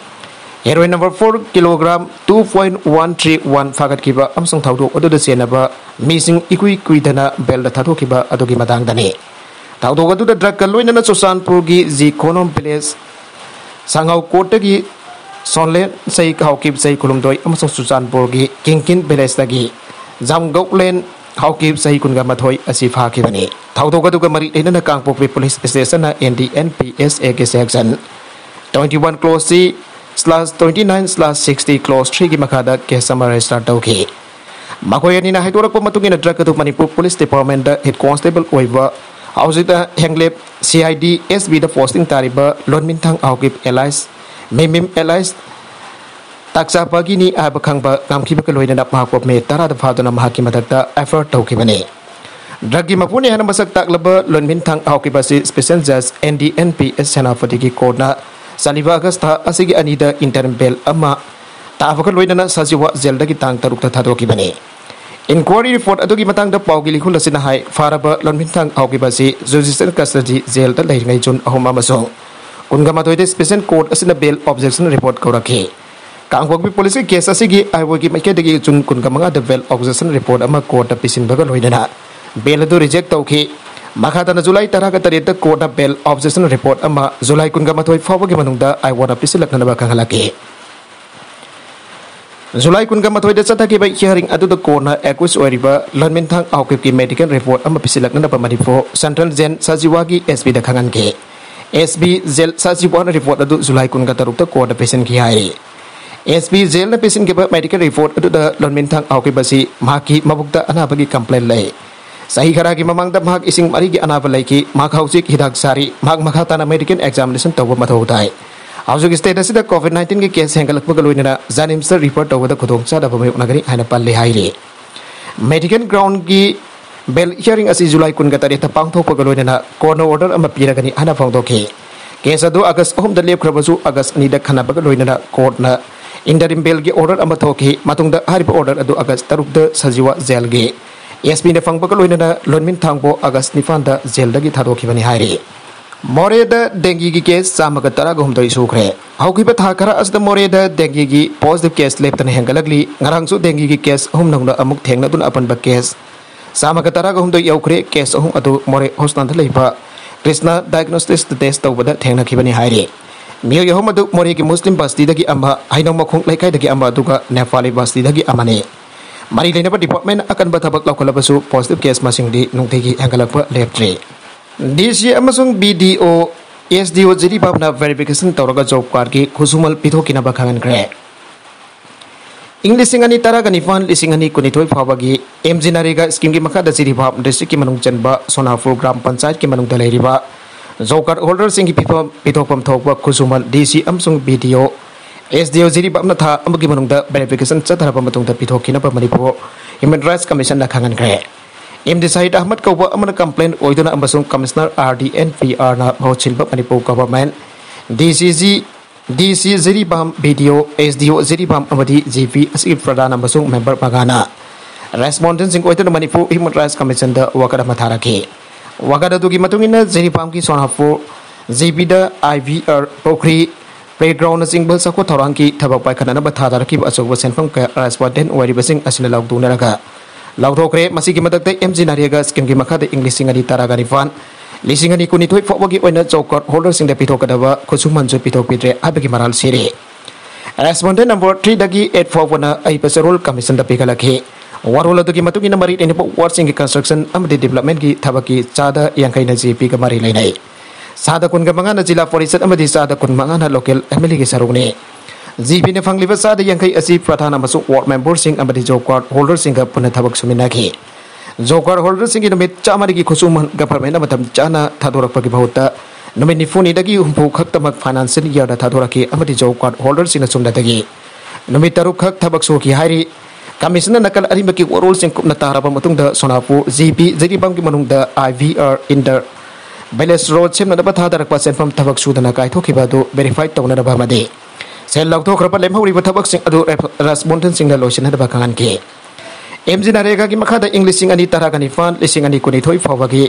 heroine number four kilogram two point one three one ꯐꯥꯒꯠꯈꯤꯕ ꯑꯃꯁꯨꯡ ꯊꯧꯗꯣꯛ ꯑꯗꯨꯗ ꯆꯦꯟꯅꯕ ꯃꯤꯁꯤꯡ ꯏꯀꯨꯏ ꯀꯨꯏꯗꯅ ꯕꯦꯜꯗ ꯊꯥꯗꯣꯛꯈꯤꯕ ꯑꯗꯨꯒꯤ ꯃꯇꯥꯡꯗꯅꯤ꯫ ꯊꯧꯗꯣꯛ ꯑꯗꯨꯗ ꯗ꯭ꯔꯒꯀ ꯂꯣꯏꯅꯅ ꯆꯨꯔꯆꯥꯟꯄꯨꯔꯒꯤ ꯖꯤ ꯈꯣꯅꯣꯝ ꯚꯤꯂꯦꯖ ꯁꯉꯥꯎ ꯀꯣꯔꯠꯇꯒꯤ ꯁꯣꯟꯂꯦꯟ ꯆꯍꯤ ꯍꯥꯎꯀꯤꯞ ꯆꯍꯤ ꯀꯨꯟꯍꯨꯝꯗꯣꯏ ꯑꯃꯁꯨꯡ ꯆꯨꯔꯆꯥꯟꯄꯨꯔꯒꯤ ꯀꯤꯡꯀꯤꯟ ꯚꯤꯂꯦꯖꯇꯒꯤ ꯖꯥꯝꯒꯧꯂꯦꯟ ꯍꯥꯎꯀꯤꯞ ꯆꯍꯤ ꯀꯨꯟꯒ ꯃꯥꯊꯣꯏ ꯑꯁꯤ ꯐꯥꯈꯤꯕꯅꯤ꯫ ꯊꯧꯗꯣꯛ ꯑꯗꯨꯒ ꯃꯔꯤ ꯂꯩꯅꯅ ꯀꯥꯡꯄꯣꯛꯄꯤ police ꯁ꯭ꯇꯦꯁꯟꯅ N D N P S A ꯒꯤ section twenty one clause C slash twenty nine slash sixty clause three ꯒꯤ ꯃꯈꯥꯗ ꯀꯦꯁ ꯑꯃ ꯔꯦꯖꯤꯁꯇꯔ ꯇꯧꯈꯤ꯫ ꯃꯈꯣꯏ ꯑꯅꯤꯅ ꯍꯥꯏꯗꯣꯔꯛꯄ ꯃꯇꯨꯡ ꯏꯟꯅ, ꯗ꯭ꯔꯒ ꯑꯗꯨ ꯃꯅꯤꯄꯨꯔ ꯄꯨꯂꯤꯁ ꯗꯤꯄꯥꯔꯠꯃꯦꯟꯠꯇ ꯍꯦꯗ ꯀꯣꯟꯁꯇꯦꯕꯜ ꯑꯣꯏꯕ, ꯍꯧꯖꯤꯛꯇ ꯍꯦꯡꯂꯦꯞ C I D S B the posting ꯇꯥꯔꯤꯕ ꯂꯣꯟꯃꯤꯟꯊꯪ ꯍꯥꯎꯀꯤꯞ alias ꯃꯤꯃꯤꯝ alias ꯇꯥꯛꯆꯥꯄꯒꯤꯅꯤ ꯍꯥꯏꯕ ꯈꯪꯕ ꯉꯝꯈꯤꯕꯒ ꯂꯣꯏꯅꯅ ꯃꯍꯥꯛꯄꯨ ꯃꯦ ꯇꯔꯥꯗ ꯐꯥꯗꯨꯅ ꯃꯍꯥꯛꯀꯤ ꯃꯊꯛꯇ F I R ꯇꯧꯈꯤꯕꯅꯤ꯫ ꯗ꯭ꯔꯒꯀꯤ ꯃꯄꯨꯅꯤ ꯍꯥꯏꯅ ꯃꯁꯛ ꯇꯥꯛꯂꯕ ꯂꯣꯟꯃꯤꯟꯊꯪ ꯍꯥꯎꯀꯤꯞ ꯑꯁꯤ ꯁ꯭ꯄꯦꯁꯤꯌꯦꯜ ꯖꯖ N D N P S ꯁꯦꯅꯥꯄꯇꯤꯒꯤ ꯀꯣꯔꯠꯅ ꯆꯠꯂꯤꯕ ꯑꯥꯒꯁ ꯊꯥ ꯑꯁꯤꯒꯤ ꯑꯅꯤꯗ ꯏꯟꯇꯔꯝ ꯕꯦꯜ ꯑꯃ ꯇꯥꯕꯒ ꯂꯣꯏꯅꯅ ꯁꯖꯤꯋꯥ ꯖꯦꯜꯗꯒꯤ ꯇꯥꯡ ꯇꯔꯨꯛꯇ ꯊꯥꯗꯣꯛꯈꯤꯕꯅꯤ꯫ Inquiry report ꯑꯗꯨꯒꯤ ꯃꯇꯥꯡꯗ ꯄꯥꯎꯒꯤ ꯂꯤꯈꯨꯜ ꯑꯁꯤꯅ ꯍꯥꯏ, ꯐꯥꯔꯕ ꯂꯣꯟꯃꯤꯟꯊꯥꯡ ꯍꯥꯎꯈꯤꯕ ꯑꯁꯤ judicial custody jailꯗ ꯂꯩꯔꯤꯉꯩ June ꯑꯍꯨꯝ ꯑꯃꯁꯨꯡ ꯀꯨꯟꯒ ꯃꯥꯊꯣꯏꯗ special court ꯑꯁꯤꯅ bail objection report ꯀꯧꯔꯛꯈꯤ꯫ ꯀꯥꯡꯄꯣꯛꯄꯤ policeꯀꯤ case ꯑꯁꯤꯒꯤ ꯑꯥꯏꯑꯣꯒꯤ ꯃꯥꯏꯀꯩꯗꯒꯤ June ꯀꯨꯟꯒ ꯃꯉꯥꯗ bail objection report ꯑꯃ courtꯇ ꯄꯤꯁꯤꯟꯕꯒ ꯂꯣꯏꯅꯅ bail ꯑꯗꯨ reject ꯇꯧꯈꯤ꯫ ꯃꯈꯥ ꯇꯥꯅ July ꯇꯔꯥꯒ ꯇꯔꯦꯠꯇ courtꯅ bail objection report ꯑꯃ July ꯀꯨꯟꯒ ꯃꯥꯊꯣꯏ ꯐꯥꯎꯕꯒꯤ ꯃꯅꯨꯡꯗ ꯑꯥꯏꯑꯣꯅ ꯄꯤꯁꯤꯜꯂꯛꯅꯅꯕ ꯈꯪꯍꯜꯂꯛꯈꯤ꯫ July ꯀꯨꯟꯒ ꯃꯥꯊꯣꯏꯗ ꯆꯠꯊꯈꯤꯕ hearing ꯑꯗꯨꯗ courtꯅ accused ꯑꯣꯏꯔꯤꯕ ꯂꯣꯟꯃꯤꯟꯊꯥꯡ ꯍꯥꯎꯈꯤꯕꯒꯤ medical report ꯑꯃ ꯄꯤꯁꯤꯜꯂꯛꯅꯅꯕ ꯃꯅꯤꯄꯨꯔ Central Jail ꯁꯖꯤꯋꯥꯒꯤ SP ꯗ ꯈꯪꯍꯟꯈꯤ꯫ SP Jail ꯁꯖꯤꯋꯥꯅ report ꯑꯗꯨ July ꯀꯨꯟꯒ ꯇꯔꯨꯛꯇ courtꯇ ꯄꯤꯁꯤꯟꯈꯤ ꯍꯥꯏꯔꯤ꯫ SP Jailꯅ ꯄꯤꯁꯤꯟꯈꯤꯕ medical report ꯑꯗꯨꯗ ꯂꯣꯟꯃꯤꯟꯊꯥꯡ ꯍꯥꯎꯈꯤꯕ ꯑꯁꯤ ꯃꯍꯥꯛꯀꯤ ꯃꯕꯨꯛꯇ ꯑꯅꯥꯕꯒꯤ complaint ꯂꯩ꯫ ꯆꯍꯤ ꯈꯔꯒꯤ ꯃꯃꯥꯡꯗ ꯃꯍꯥꯛ ꯏꯁꯤꯡ ꯃꯔꯤꯒꯤ ꯑꯅꯥꯕ ꯂꯩꯈꯤ꯫ ꯃꯍꯥꯛ ꯍꯧꯖꯤꯛ ꯍꯤꯗꯥꯛ ꯆꯥꯔꯤ꯫ ꯃꯍꯥꯛ ꯃꯈꯥ ꯇꯥꯅ medical examination ꯇꯧꯕ ꯃꯊꯧ ꯇꯥꯏ꯫ ꯍꯧꯖꯤꯛ state ꯑꯁꯤꯗ COVID nineteenꯒꯤ case ꯍꯦꯟꯒꯠꯂꯛꯄꯒ ꯂꯣꯏꯅꯅ JNIMSꯇ refer ꯇꯧꯕꯗ ꯈꯨꯗꯣꯡꯆꯥꯗꯕ ꯃꯥꯌꯣꯛꯅꯒꯅꯤ ꯍꯥꯏꯅ ꯄꯜꯂꯤ ꯍꯥꯏꯔꯤ꯫ Medical groundꯒꯤ bail hearing ꯑꯁꯤ July ꯀꯨꯟꯒ ꯇꯔꯦꯠꯇ ꯄꯥꯡꯊꯣꯛꯄꯒ ꯂꯣꯏꯅꯅ courtꯅ order ꯑꯃ ꯄꯤꯔꯒꯅꯤ ꯍꯥꯏꯅ ꯐꯣꯡꯗꯣꯛꯈꯤ꯫ Case ꯑꯗꯨ August ꯑꯍꯨꯝꯗ ꯂꯦꯞꯈ꯭ꯔꯕꯁꯨ August ꯑꯅꯤꯗ ꯈꯟꯅꯕꯒ ꯂꯣꯏꯅꯅ courtꯅ interim bailꯒꯤ order ꯑꯃ ꯊꯣꯛꯈꯤ꯫ ꯃꯇꯨꯡꯗ ꯍꯥꯏꯔꯤꯕ order ꯑꯗꯨ August ꯇꯔꯨꯛꯇ ꯁꯖꯤꯋꯥ jailꯒꯤ SPꯅ ꯐꯪꯕꯒ ꯂꯣꯏꯅꯅ ꯂꯣꯟꯃꯤꯟꯊꯥꯡꯕꯨ August ꯅꯤꯄꯥꯟꯗ jailꯗꯒꯤ ꯊꯥꯗꯣꯛꯈꯤꯕꯅꯤ ꯍꯥꯏꯔꯤ꯫ ꯃꯣꯔꯦꯗ dengueꯒꯤ case ꯆꯥꯝꯃꯒ ꯇꯔꯥꯒ ꯍꯨꯝꯗꯣꯏ ꯁꯨꯈ꯭ꯔꯦ꯫ ꯍꯧꯈꯤꯕ ꯊꯥ ꯈꯔ ꯑꯁꯤꯗ ꯃꯣꯔꯦꯗ dengueꯒꯤ positive case ꯂꯦꯞꯇꯅ ꯍꯦꯟꯒꯠꯂꯛꯂꯤ꯫ ꯉꯔꯥꯡꯁꯨ dengueꯒꯤ case ꯑꯍꯨꯝ ꯅꯧꯅ ꯑꯃꯨꯛ ꯊꯦꯡꯅꯗꯨꯅ ꯑꯄꯨꯟꯕ case ꯆꯥꯝꯃꯒ ꯇꯔꯥꯒ ꯍꯨꯝꯗꯣꯏ ꯌꯧꯈ꯭ꯔꯦ꯫ Case ꯑꯍꯨꯝ ꯑꯗꯨ ꯃꯣꯔꯦ hospitalꯗ ꯂꯩꯕ ꯀ꯭ꯔꯤꯁꯅ diagnosticsꯇ test ꯇꯧꯕꯗ ꯊꯦꯡꯅꯈꯤꯕꯅꯤ ꯍꯥꯏꯔꯤ꯫ ꯃꯤꯑꯣꯏ ꯑꯍꯨꯝ ꯑꯗꯨ ꯃꯣꯔꯦꯒꯤ Muslim ꯕꯁꯇꯤꯗꯒꯤ ꯑꯃ, ꯍꯩꯅꯧ ꯃꯈꯣꯡ ꯂꯩꯀꯥꯏꯗꯒꯤ ꯑꯃ, ꯑꯗꯨꯒ ꯅꯦꯄꯥꯂꯤ ꯕꯁꯇꯤꯗꯒꯤ ꯑꯃꯅꯤ꯫ ꯃꯔꯤ ꯂꯩꯅꯕ department ꯑꯀꯟꯕ ꯊꯕꯛ ꯂꯧꯈꯠꯂꯕꯁꯨ positive case ꯃꯁꯤꯡꯗꯤ ꯅꯨꯡꯇꯤꯒꯤ ꯍꯦꯟꯒꯠꯂꯛꯄ ꯂꯦꯞꯇ꯭ꯔꯤ꯫ DC ꯑꯃꯁꯨꯡ BDO, SDO ꯖꯤꯔꯤꯕꯥꯝꯅ verification ꯇꯧꯔꯒ job cardꯀꯤ ꯈꯨꯠꯁꯨꯃꯟ ꯄꯤꯊꯣꯛꯈꯤꯅꯕ ꯈꯪꯍꯟꯈ꯭ꯔꯦ꯫ ꯏꯪ ꯂꯤꯁꯤꯡ ꯑꯅꯤ ꯇꯔꯥꯒ ꯅꯤꯄꯥꯟ, ꯂꯤꯁꯤꯡ ꯑꯅꯤ ꯀꯨꯟꯅꯤꯊꯣꯏ ꯐꯥꯎꯕꯒꯤ MGNREGA schemeꯒꯤ ꯃꯈꯥꯗ ꯖꯤꯔꯤꯕꯥꯝ districtꯀꯤ ꯃꯅꯨꯡ ꯆꯟꯕ ꯁꯣꯅꯥꯄꯨꯔ ꯒ꯭ꯔꯥꯝ ꯄꯟꯆꯥꯌꯠꯀꯤ ꯃꯅꯨꯡꯗ ꯂꯩꯔꯤꯕ job card holderꯁꯤꯡꯒꯤ ꯄꯤꯐꯝ ꯄꯤꯊꯣꯛꯐꯝ ꯊꯣꯛꯄ ꯈꯨꯠꯁꯨꯃꯟ DC ꯑꯃꯁꯨꯡ BDO, SDO ꯖꯤꯔꯤꯕꯥꯝꯅ ꯊꯥ ꯑꯃꯒꯤ ꯃꯅꯨꯡꯗ verification ꯆꯠꯊꯔꯕ ꯃꯇꯨꯡꯗ ꯄꯤꯊꯣꯛꯈꯤꯅꯕ ꯃꯅꯤꯄꯨꯔ Human Rights Commissionꯅ ꯈꯪꯍꯟꯈ꯭ꯔꯦ꯫ MD ꯁꯍꯤꯗ ꯑꯍꯃꯗ ꯀꯧꯕ ꯑꯃꯅ complaint ꯑꯣꯏꯗꯨꯅ ꯑꯃꯁꯨꯡ Commissioner RD and PRꯅ ꯃꯍꯨꯠ ꯁꯤꯟꯕ Manipur government, DCG, DC Jiribam, BDO, SDO Jiribam ꯑꯃꯗꯤ GP ꯑꯁꯤꯒꯤ ꯄ꯭ꯔꯙꯥꯟ ꯑꯃꯁꯨꯡ member ꯃꯉꯥꯅ ꯔꯦꯁꯄꯣꯟꯗꯦꯟꯁꯤꯡ ꯑꯣꯏꯗꯨꯅ ꯃꯅꯤꯄꯨꯔ ꯍ꯭ꯌꯨꯃꯦꯟ ꯔꯥꯏꯠꯁ ꯀꯃꯤꯁꯟꯗ ꯋꯥꯀꯠ ꯑꯃ ꯊꯥꯔꯛꯈꯤ꯫ ꯋꯥꯀꯠ ꯑꯗꯨꯒꯤ ꯃꯇꯨꯡ ꯏꯟꯅ ꯖꯤꯔꯤꯕꯥꯝꯒꯤ ꯁꯣꯅꯥꯄꯨꯔ ꯖꯤꯄꯤꯗ ꯑꯥꯏ ꯚꯤ ꯑꯥꯔ, ꯄꯨꯈ꯭ꯔꯤ, ꯄ꯭ꯂꯦꯒ꯭ꯔꯥꯎꯟꯅꯆꯤꯡꯕ ꯆꯥꯎꯈꯠ ꯊꯧꯔꯥꯡꯒꯤ ꯊꯕꯛ ꯄꯥꯏꯈꯠꯅꯅꯕ ꯊꯥꯗꯔꯛꯈꯤꯕ ꯑꯆꯧꯕ ꯁꯦꯟꯐꯝ ꯀꯌꯥ ꯔꯦꯁꯄꯣꯟꯗꯦꯟ ꯑꯣꯏꯔꯤꯕꯁꯤꯡ ꯑꯁꯤꯅ ꯂꯧꯊꯣꯛꯅꯔꯒ ꯂꯧꯊꯣꯛꯈ꯭ꯔꯦ꯫ ꯃꯁꯤꯒꯤ ꯃꯊꯛꯇ ꯑꯦꯝ ꯖꯤ ꯅꯔꯦꯒꯥ ꯁ꯭ꯀꯤꯝꯒꯤ ꯃꯈꯥꯗ ꯏꯪ ꯂꯤꯁꯤꯡ ꯑꯅꯤ ꯇꯔꯥꯒ ꯅꯤꯄꯥꯟ, ꯂꯤꯁꯤꯡ ꯑꯅꯤ ꯀꯨꯟꯅꯤꯊꯣꯏ ꯐꯥꯎꯕꯒꯤ ꯑꯣꯏꯅ ꯖꯣꯕ ꯀꯥꯔꯗ ꯍꯣꯜꯗꯔꯁꯤꯡꯗ ꯄꯤꯊꯣꯛꯀꯗꯕ ꯈꯨꯠꯁꯨꯃꯟꯁꯨ ꯄꯤꯊꯣꯛꯄꯤꯗ꯭ꯔꯦ ꯍꯥꯏꯕꯒꯤ ꯃꯔꯥꯜ ꯁꯤꯔꯤ꯫ ꯔꯦꯁꯄꯣꯟꯗꯦꯟ ꯅꯝꯕꯔ ꯊ꯭ꯔꯤꯗꯒꯤ ꯑꯩꯠ ꯐꯥꯎꯕꯅ ꯑꯏꯕ ꯆꯦꯔꯣꯜ ꯀꯃꯤꯁꯟꯗ ꯄꯤꯈꯠꯂꯛꯈꯤ꯫ ꯋꯥꯔꯣꯜ ꯑꯗꯨꯒꯤ ꯃꯇꯨꯡ ꯏꯟꯅ ꯃꯔꯤ ꯂꯩꯅꯕ ꯋꯥꯔꯗꯁꯤꯡꯒꯤ ꯀꯟꯁꯇ꯭ꯔꯛꯁꯟ ꯑꯃꯗꯤ ꯗꯤꯕꯂꯞꯃꯦꯟꯒꯤ ꯊꯕꯛꯀꯤ ꯆꯥꯗ ꯌꯥꯡꯈꯩꯅ ꯖꯦ ꯄꯤꯒ ꯃꯔꯤ ꯂꯩꯅꯩ꯫ ꯆꯥꯗ ꯀꯨꯟꯒ ꯃꯉꯥꯅ ꯖꯤꯂꯥ ꯄꯔꯤꯁꯠ ꯑꯃꯗꯤ ꯆꯥꯗ ꯀꯨꯟ ꯃꯉꯥꯅ ꯂꯣꯀꯦꯜ ꯑꯦꯝ ꯑꯦꯜ ꯑꯦꯒꯤ ꯁꯔꯨꯛꯅꯤ꯫ ꯖꯤꯄꯤꯅ ꯐꯪꯂꯤꯕ ꯆꯥꯗ ꯌꯥꯡꯈꯩ ꯑꯁꯤ ꯄ꯭ꯔꯙꯥꯟ ꯑꯃꯁꯨꯡ ꯋꯥꯔꯗ ꯃꯦꯝꯕꯔꯁꯤꯡ ꯑꯃꯗꯤ ꯖꯣꯕ ꯀꯥꯔꯗ ꯍꯣꯜꯗꯔꯁꯤꯡꯒ ꯄꯨꯟꯅ ꯊꯕꯛ ꯁꯨꯃꯤꯟꯅꯈꯤ꯫ ꯖꯣꯕ ꯀꯥꯔꯗ ꯍꯣꯜꯗꯔꯁꯤꯡꯒꯤ ꯅꯨꯃꯤꯠ ꯆꯥꯝꯃꯔꯤꯒꯤ ꯈꯨꯠꯁꯨꯃꯟ ꯒꯚꯔꯟꯃꯦꯟꯠꯅ ꯃꯇꯝ ꯆꯥꯅ ꯊꯥꯗꯣꯔꯛꯄꯒꯤ ꯃꯍꯨꯠꯇ ꯅꯨꯃꯤꯠ ꯅꯤꯐꯨꯅꯤꯗꯒꯤ ꯍꯨꯝꯐꯨ ꯈꯛꯇꯃꯛ ꯐꯥꯏꯅꯥꯟꯁꯤꯌꯦꯜ ꯏꯌꯥꯔꯗ ꯊꯥꯗꯣꯔꯛꯈꯤ ꯑꯃꯗꯤ ꯖꯣꯕ ꯀꯥꯔꯗ ꯍꯣꯜꯗꯔꯁꯤꯡꯅ ꯁꯨꯞꯅꯇꯒꯤ ꯅꯨꯃꯤꯠ ꯇꯔꯨꯛ ꯈꯛ ꯊꯕꯛ ꯁꯨꯈꯤ ꯍꯥꯏꯔꯤ꯫ ꯀꯃꯤꯁꯟꯅ ꯅꯥꯀꯜ ꯑꯅꯤꯃꯛꯀꯤ ꯋꯥꯔꯣꯜꯁꯤꯡ ꯀꯨꯞꯅ ꯇꯥꯔꯕ ꯃꯇꯨꯡꯗ ꯁꯣꯅꯥꯄꯨꯔ ꯖꯤꯄꯤ ꯖꯤꯔꯤꯕꯥꯝꯒꯤ ꯃꯅꯨꯡꯗ I V R inter village road ꯁꯦꯝꯅꯅꯕ ꯊꯥꯗꯔꯛꯄ ꯁꯦꯟꯐꯝ ꯊꯕꯛ ꯁꯨꯗꯅ ꯀꯥꯏꯊꯣꯛꯈꯤꯕ ꯑꯗꯨ ꯚꯦꯔꯤꯐꯥꯏ ꯇꯧꯅꯅꯕ ꯑꯃꯗꯤ ꯁꯦꯜ ꯂꯧꯊꯣꯛꯈ꯭ꯔꯕ ꯂꯦꯝꯍꯧꯔꯤꯕ ꯊꯕꯛꯁꯤꯡ ꯑꯗꯨ ꯔꯦꯁꯄꯣꯟꯗꯦꯟꯁꯤꯡꯅ ꯂꯣꯏꯁꯤꯟꯅꯅꯕ ꯈꯪꯍꯟꯈꯤ꯫ ꯑꯦꯝ ꯖꯤ ꯅꯔꯦꯒꯥꯒꯤ ꯃꯈꯥꯗ ꯏꯪ ꯂꯤꯁꯤꯡ ꯑꯅꯤ ꯇꯔꯥꯒ ꯅꯤꯄꯥꯟ, ꯂꯤꯁꯤꯡ ꯑꯅꯤ ꯀꯨꯟꯅꯤꯊꯣꯏ ꯐꯥꯎꯕꯒꯤ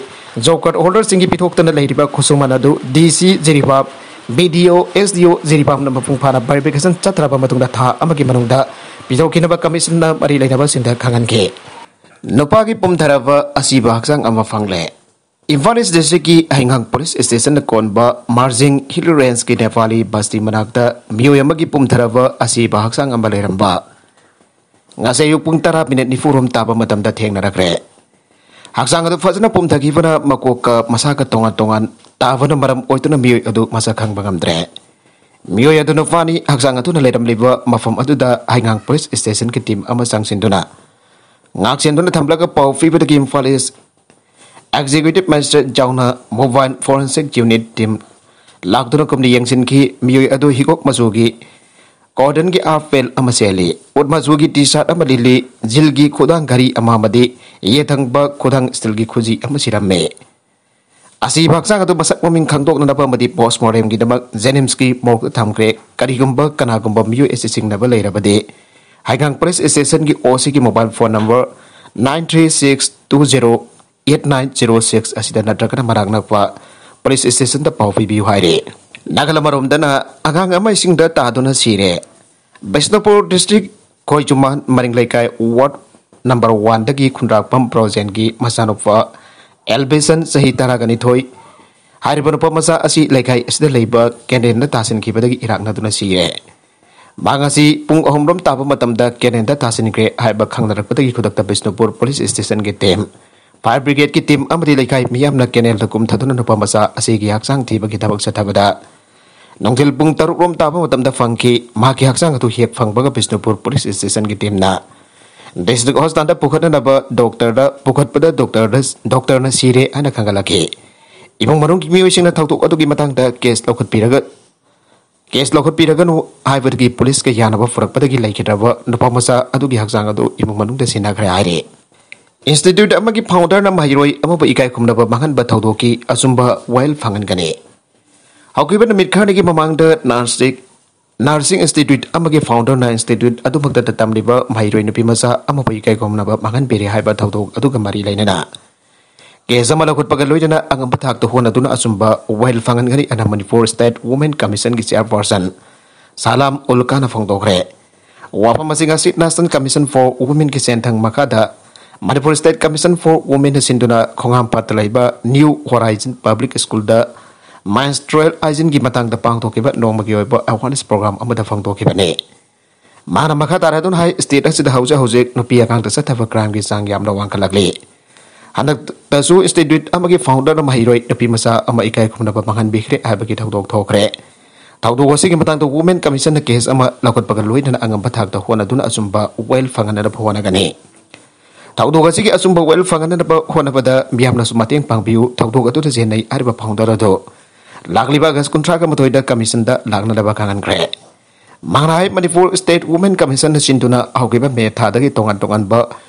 ꯖꯣꯕ ꯀꯥꯔꯗ ꯍꯣꯜꯗꯔꯁꯤꯡꯒꯤ ꯄꯤꯊꯣꯛꯇꯅ ꯂꯩꯔꯤꯕ ꯈꯨꯠꯁꯨꯃꯟ ꯑꯗꯨ ꯗꯤ ꯁꯤ ꯖꯤꯔꯤꯕꯥꯝ, ꯕꯤ ꯗꯤ ꯑꯣ, ꯑꯦꯁ ꯗꯤ ꯑꯣ ꯖꯤꯔꯤꯕꯥꯝꯅ ꯃꯄꯨꯡ ꯐꯥꯅ ꯚꯦꯔꯤꯐꯤꯀꯦꯁꯟ ꯆꯠꯊꯔꯕ ꯃꯇꯨꯡꯗ ꯊꯥ ꯑꯃꯒꯤ ꯃꯅꯨꯡꯗ ꯄꯤꯊꯣꯛꯈꯤꯅꯕ ꯀꯃꯤꯁꯟꯅ ꯃꯔꯤ ꯂꯩꯅꯕꯁꯤꯡꯗ ꯈꯪꯍꯟꯈꯤ꯫ ꯅꯨꯄꯥꯒꯤ ꯄꯨꯝꯊꯔꯕ ꯑꯁꯤꯕ ꯍꯛꯆꯥꯡ ꯑꯃ ꯐꯪꯂꯦ꯫ ꯏꯝꯐꯥꯜ ꯏꯁ ꯗꯤꯁꯇ꯭ꯔꯤꯛꯀꯤ ꯍꯩꯉꯥꯡ ꯄꯨꯂꯤꯁ ꯁ꯭ꯇꯦꯁꯟꯗ ꯀꯣꯟꯕ ꯃꯥꯔꯖꯤꯡ ꯍꯤꯜ ꯔꯦꯟꯖꯀꯤ ꯅꯦꯄꯥꯂꯤ ꯕꯁꯇꯤ ꯃꯅꯥꯛꯇ ꯃꯤꯑꯣꯏ ꯑꯃꯒꯤ ꯄꯨꯝꯊꯔꯕ ꯑꯁꯤꯕ ꯍꯛꯆꯥꯡ ꯑꯃ ꯂꯩꯔꯝꯕ ꯉꯁꯤ ꯑꯌꯨꯛ ꯄꯨꯡ ꯇꯔꯥ ꯃꯤꯅꯤꯠ ꯅꯤꯐꯨꯔꯣꯝ ꯇꯥꯕ ꯃꯇꯝꯗ ꯊꯦꯡꯅꯔꯛꯈ꯭ꯔꯦ꯫ ꯍꯛꯆꯥꯡ ꯑꯗꯨ ꯐꯖꯅ ꯄꯨꯝꯊꯈꯤꯕꯅ ꯃꯀꯣꯛꯀ ꯃꯁꯥꯒ ꯇꯣꯉꯥꯟ ꯇꯣꯉꯥꯟ ꯇꯥꯕꯅ ꯃꯔꯝ ꯑꯣꯏꯗꯨꯅ ꯃꯤꯑꯣꯏ ꯑꯗꯨ ꯃꯁꯛ ꯈꯪꯕ ꯉꯝꯗ꯭ꯔꯦ꯫ ꯃꯤꯑꯣꯏ ꯑꯗꯨ ꯅꯨꯄꯥꯅꯤ꯫ ꯍꯛꯆꯥꯡ ꯑꯗꯨꯅ ꯂꯩꯔꯝꯂꯤꯕ ꯃꯐꯝ ꯑꯗꯨꯗ ꯍꯩꯉꯥꯡ ꯄꯨꯂꯤꯁ ꯁ꯭ꯇꯦꯁꯟꯒꯤ ꯇꯤꯝ ꯑꯃ ꯆꯪꯁꯤꯟꯗꯨꯅ ꯉꯥꯛꯁꯦꯟꯗꯨꯅ ꯊꯝꯂꯒ ꯄꯥꯎ ꯄꯤꯕꯗꯒꯤ ꯏꯝꯐꯥꯜ ꯏꯁ ꯑꯦꯛꯖꯤꯀ꯭ꯌꯨꯇꯤꯚ ꯃꯦꯖꯤꯁꯇ꯭ꯔꯦꯠ ꯖꯥꯎꯅ ꯃꯣꯕꯥꯏꯜ ꯐꯣꯔꯦꯟꯁꯤꯛ ꯌꯨꯅꯤꯠ ꯇꯤꯝ ꯂꯥꯛꯇꯨꯅ ꯀꯨꯞꯅ ꯌꯦꯡꯁꯤꯟꯈꯤ꯫ ꯃꯤꯑꯣꯏ ꯑꯗꯨ ꯍꯤꯒꯣꯛ ꯃꯆꯨꯒꯤ ꯀꯣꯇꯟꯒꯤ ꯍꯥꯐ ꯄꯦꯟ ꯑꯃ ꯁꯦꯠꯂꯤ, ꯎꯠ ꯃꯆꯨꯒꯤ ꯇꯤ ꯁꯥꯔꯠ ꯑꯃ ꯂꯤꯠꯂꯤ, ꯖꯤꯜꯒꯤ ꯈꯨꯗꯥꯡ ꯘꯔꯤ ꯑꯃ ꯑꯃꯗꯤ ꯌꯦꯠ ꯊꯪꯕ ꯈꯨꯗꯥꯡ ꯁ꯭ꯇꯤꯜꯒꯤ ꯈꯨꯖꯤ ꯑꯃ ꯁꯤꯔꯝꯃꯤ꯫ ꯑꯁꯤꯕ ꯍꯛꯆꯥꯡ ꯑꯗꯨ ꯃꯁꯛ ꯃꯃꯤꯡ ꯈꯪꯗꯣꯛꯅꯅꯕ ꯑꯃꯗꯤ ꯄꯣꯁꯃꯣꯔꯇꯦꯝꯒꯤꯗꯃꯛ ꯖꯦꯅꯤꯝꯁꯀꯤ ꯃꯣꯔꯒꯇ ꯊꯝꯈ꯭ꯔꯦ꯫ ꯀꯔꯤꯒꯨꯝꯕ ꯀꯅꯥꯒꯨꯝꯕ ꯃꯤꯑꯣꯏ ꯑꯁꯤ ꯆꯤꯡꯅꯕ ꯂꯩꯔꯕꯗꯤ ꯍꯩꯉꯥꯡ ꯄꯨꯂꯤꯁ ꯁ꯭ꯇꯦꯁꯟꯒꯤ ꯑꯣ ꯁꯤꯒꯤ mobile phone number nine three six two zero eight nine zero six ꯑꯁꯤꯗ ꯅꯠꯇ꯭ꯔꯒꯅ ꯃꯅꯥꯛ ꯅꯛꯄ ꯄꯨꯂꯤꯁ ꯁ꯭ꯇꯦꯁꯟꯗ ꯄꯥꯎ ꯄꯤꯕꯤꯌꯨ ꯍꯥꯏꯔꯤ꯫ ꯅꯥꯒꯜ ꯑꯃꯔꯣꯝꯗꯅ ꯑꯉꯥꯡ ꯑꯃ ꯏꯁꯤꯡꯗ ꯇꯥꯗꯨꯅ ꯁꯤꯔꯦ꯫ ꯕꯤꯁꯅꯨꯄꯨꯔ ꯗꯤꯁꯇ꯭ꯔꯤꯛ ꯈꯣꯏꯖꯨꯃꯥꯟ ꯃꯔꯤꯡ ꯂꯩꯀꯥꯏ ꯋꯥꯔꯗ ꯅꯝꯕꯔ ꯋꯥꯟꯗꯒꯤ ꯈꯨꯟꯗ꯭ꯔꯥꯛꯄꯝ ꯄ꯭ꯔꯣꯖꯦꯟꯒꯤ ꯃꯆꯥꯅꯨꯄꯥ ꯑꯦꯜꯕꯤꯁꯟ ꯆꯍꯤ ꯇꯔꯥꯒ ꯅꯤꯊꯣꯏ ꯍꯥꯏꯔꯤꯕ ꯅꯨꯄꯥ ꯃꯆꯥ ꯑꯁꯤ ꯂꯩꯀꯥꯏ ꯑꯁꯤꯗ ꯂꯩꯕ ꯀꯦꯅꯦꯜꯗ ꯇꯥꯁꯤꯟꯈꯤꯕꯗꯒꯤ ꯏꯔꯥꯛꯅꯗꯨꯅ ꯁꯤꯔꯦ꯫ ꯃꯍꯥꯛ ꯑꯁꯤ ꯄꯨꯡ ꯑꯍꯨꯝꯔꯣꯝ ꯇꯥꯕ ꯃꯇꯝꯗ ꯀꯦꯅꯦꯜꯗ ꯇꯥꯁꯤꯟꯈ꯭ꯔꯦ ꯍꯥꯏꯕ ꯈꯪꯅꯔꯛꯄꯗꯒꯤ ꯈꯨꯗꯛꯇ ꯕꯤꯁꯅꯨꯄꯨꯔ ꯄꯨꯂꯤꯁ ꯁ꯭ꯇꯦꯁꯟꯒꯤ ꯇꯤꯝ, ꯐꯥꯌꯔ ꯕ꯭ꯔꯤꯒꯦꯗꯀꯤ ꯇꯤꯝ ꯑꯃꯗꯤ ꯂꯩꯀꯥꯏ ꯃꯤꯌꯥꯝꯅ ꯀꯦꯅꯦꯜꯗ ꯀꯨꯝꯊꯗꯨꯅ ꯅꯨꯄꯥ ꯃꯆꯥ ꯑꯁꯤꯒꯤ ꯍꯛꯆꯥꯡ ꯊꯤꯕꯒꯤ ꯊꯕꯛ ꯆꯠꯊꯕꯗ ꯅꯨꯡꯊꯤꯜ ꯄꯨꯡ ꯇꯔꯨꯛ ꯔꯣꯝ ꯇꯥꯕ ꯃꯇꯝꯗ ꯐꯪꯈꯤ꯫ ꯃꯍꯥꯛꯀꯤ ꯍꯛꯆꯥꯡ ꯑꯗꯨ ꯍꯦꯛ ꯐꯪꯕꯒ ꯕꯤꯁꯅꯨꯄꯨꯔ ꯄꯨꯂꯤꯁ ꯁ꯭ꯇꯦꯁꯟꯒꯤ ꯇꯤꯝꯅ ꯗꯤꯁꯇ꯭ꯔꯤꯛ ꯍꯣꯁꯄꯤꯇꯥꯜꯗ ꯄꯨꯈꯠꯅꯅꯕ ꯗꯣꯛꯇꯔꯗ ꯄꯨꯈꯠꯄꯗ ꯗꯣꯛꯇꯔꯗ, ꯗꯣꯛꯇꯔꯅ ꯁꯤꯔꯦ ꯍꯥꯏꯅ ꯈꯪꯒꯠꯂꯛꯈꯤ꯫ ꯏꯃꯨꯡ ꯃꯅꯨꯡꯒꯤ ꯃꯤꯑꯣꯏꯁꯤꯡꯅ ꯊꯧꯗꯣꯛ ꯑꯗꯨꯒꯤ ꯃꯇꯥꯡꯗ ꯀꯦꯁ ꯂꯧꯈꯠꯄꯤꯔꯒ, ꯀꯦꯁ ꯂꯧꯈꯠꯄꯤꯔꯒꯅꯨ ꯍꯥꯏꯕꯗꯒꯤ ꯄꯨꯂꯤꯁꯀ ꯌꯥꯅꯕ ꯄꯨꯔꯛꯄꯗꯒꯤ ꯂꯩꯈꯤꯗ꯭ꯔꯕ ꯅꯨꯄꯥ ꯃꯆꯥ ꯑꯗꯨꯒꯤ ꯍꯛꯆꯥꯡ ꯑꯗꯨ ꯏꯃꯨꯡ ꯃꯅꯨꯡꯗ ꯁꯤꯟꯅꯈ꯭ꯔꯦ ꯍꯥꯏꯔꯤ꯫ ꯏꯟꯁꯇꯤꯇ꯭ꯌꯨꯠ ꯑꯃꯒꯤ ꯐꯥꯎꯟꯗꯔꯅ ꯃꯍꯩꯔꯣꯏ ꯑꯃꯕꯨ ꯏꯀꯥꯏ ꯈꯨꯝꯅꯕ ꯃꯥꯡꯍꯟꯕ ꯊꯧꯗꯣꯛꯀꯤ ꯑꯆꯨꯝꯕ ꯋꯥꯌꯦꯜ ꯐꯪꯍꯟꯒꯅꯤ꯫ ꯍꯧꯈꯤꯕ ꯅꯨꯃꯤꯠ ꯈꯔꯅꯤꯒꯤ ꯃꯃꯥꯡꯗ ꯅꯥꯔꯁꯤꯡ, ꯅꯥꯔꯁꯤꯡ ꯏꯟꯁꯇꯤꯇ꯭ꯌꯨꯠ ꯑꯃꯒꯤ ꯐꯥꯎꯟꯗꯔꯅ ꯏꯟꯁꯇꯤꯇ꯭ꯌꯨꯠ ꯑꯗꯨꯃꯛꯇꯗ ꯇꯝꯂꯤꯕ ꯃꯍꯩꯔꯣꯏ ꯅꯨꯄꯤ ꯃꯆꯥ ꯑꯃꯕꯨ ꯏꯀꯥꯏ ꯈꯨꯝꯅꯕ ꯃꯥꯡꯍꯟꯕꯤꯔꯦ ꯍꯥꯏꯕ ꯊꯧꯗꯣꯛ ꯑꯗꯨꯒ ꯃꯔꯤ ꯂꯩꯅꯅ ꯀꯦꯁ ꯑꯃ ꯂꯧꯈꯠꯄꯒ ꯂꯣꯏꯅꯅ ꯑꯉꯝꯕ ꯊꯥꯛꯇ ꯍꯣꯠꯅꯗꯨꯅ ꯑꯆꯨꯝꯕ ꯋꯥꯌꯦꯜ ꯐꯪꯍꯟꯒꯅꯤ ꯍꯥꯏꯅ ꯃꯅꯤꯄꯨꯔ ꯁ꯭ꯇꯦꯠ ꯋꯨꯃꯦꯟ ꯀꯃꯤꯁꯟꯒꯤ ꯆꯦꯌꯔꯄꯔꯁꯟ ꯁꯥꯂꯥꯝ ꯎꯜ ꯀꯥꯅ ꯐꯣꯡꯗꯣꯛꯈ꯭ꯔꯦ꯫ ꯋꯥꯐꯝ ꯑꯁꯤ ꯉꯁꯤ National Commission for Womenꯒꯤ ꯁꯦꯟꯊꯪ ꯃꯈꯥꯗ ꯃꯅꯤꯄꯨꯔ ꯁ꯭ꯇꯦꯠ ꯀꯃꯤꯁꯟ ꯐꯣꯔ ꯋꯨꯃꯦꯟꯅ ꯁꯤꯟꯗꯨꯅ ꯈꯣꯡꯍꯥꯝꯄꯥꯠꯇ ꯂꯩꯕ ꯅ꯭ꯌꯨ ꯍꯣꯔꯥꯏꯖꯟ ꯄꯕ꯭ꯂꯤꯛ ꯁ꯭ꯀꯨꯜꯗ ꯃꯦꯟꯁꯇ꯭ꯔꯨꯑꯦꯜ ꯍꯥꯏꯖꯤꯟꯒꯤ ꯃꯇꯥꯡꯗ ꯄꯥꯡꯊꯣꯛꯈꯤꯕ ꯅꯣꯡꯃꯒꯤ ꯑꯣꯏꯕ ꯑꯦꯋꯥꯔꯅꯦꯁ ꯄ꯭ꯔꯣꯒ꯭ꯔꯥꯝ ꯑꯃꯗ ꯐꯣꯡꯗꯣꯛꯈꯤꯕꯅꯤ꯫ ꯃꯥꯅ ꯃꯈꯥ ꯇꯥꯔꯦ ꯑꯗꯨꯅ ꯍꯥꯏ, ꯁ꯭ꯇꯦꯠ ꯑꯁꯤꯗ ꯍꯧꯖꯤꯛ ꯍꯧꯖꯤꯛ ꯅꯨꯄꯤ ꯑꯉꯥꯡꯗ ꯆꯠꯊꯕ ꯀ꯭ꯔꯥꯏꯝꯒꯤ ꯆꯥꯡ ꯌꯥꯝꯅ ꯋꯥꯡꯈꯠꯂꯛꯂꯤ꯫ ꯍꯟꯗꯛꯇꯁꯨ ꯏꯟꯁꯇꯤꯇ꯭ꯌꯨꯠ ꯑꯃꯒꯤ ꯐꯥꯎꯟꯗꯔꯅ ꯃꯍꯩꯔꯣꯏ ꯅꯨꯄꯤ ꯃꯆꯥ ꯑꯃ ꯏꯀꯥꯏ ꯈꯨꯝꯅꯕ ꯃꯥꯡꯍꯟꯕꯤꯈ꯭ꯔꯦ ꯍꯥꯏꯕꯒꯤ ꯊꯧꯗꯣꯛ ꯊꯣꯛꯈ꯭ꯔꯦ꯫ ꯊꯧꯗꯣꯛ ꯑꯁꯤꯒꯤ ꯃꯇꯥꯡꯗ ꯋꯨꯃꯦꯟ ꯀꯃꯤꯁꯟꯅ ꯀꯦꯁ ꯑꯃ ꯂꯧꯈꯠꯄꯒ ꯂꯣꯏꯅꯅ ꯑꯉꯝꯕ ꯊꯥꯛꯇ ꯍꯣꯠꯅꯗꯨꯅ ꯑꯆꯨꯝꯕ ꯋꯥꯌꯦꯜ ꯐꯪꯍꯟꯅꯕ ꯍꯣꯠꯅꯒꯅꯤ꯫ ꯊꯧꯗꯣꯛ ꯑꯁꯤꯒꯤ ꯑꯆꯨꯝꯕ ꯋꯥꯌꯦꯜ ꯐꯪꯍꯟꯅꯕ ꯍꯣꯠꯅꯕꯗ ꯃꯤꯌꯥꯝꯅꯁꯨ ꯃꯇꯦꯡ ꯄꯥꯡꯕꯤꯌꯨ꯫ ꯊꯧꯗꯣꯛ ꯑꯗꯨꯗ ꯆꯦꯟꯅꯩ ꯍꯥꯏꯔꯤꯕ ꯐꯥꯎꯟꯗꯔ ꯑꯗꯨ ꯂꯥꯛꯂꯤꯕ ꯑꯥꯒꯁ ꯀꯨꯟꯊ꯭ꯔꯥꯒ ꯃꯥꯊꯣꯏꯗ ꯀꯃꯤꯁꯟꯗ ꯂꯥꯛꯅꯅꯕ ꯈꯪꯍꯟꯈ꯭ꯔꯦ꯫ ꯃꯍꯥꯛꯅ ꯍꯥꯏ, ꯃꯅꯤꯄꯨꯔ ꯁ꯭ꯇꯦꯠ ꯋꯨꯃꯦꯟ ꯀꯃꯤꯁꯟꯅ ꯁꯤꯟꯗꯨꯅ ꯍꯧꯈꯤꯕ ꯃꯦ ꯊꯥꯗꯒꯤ ꯇꯣꯉꯥꯟ ꯇꯣꯉꯥꯟꯕ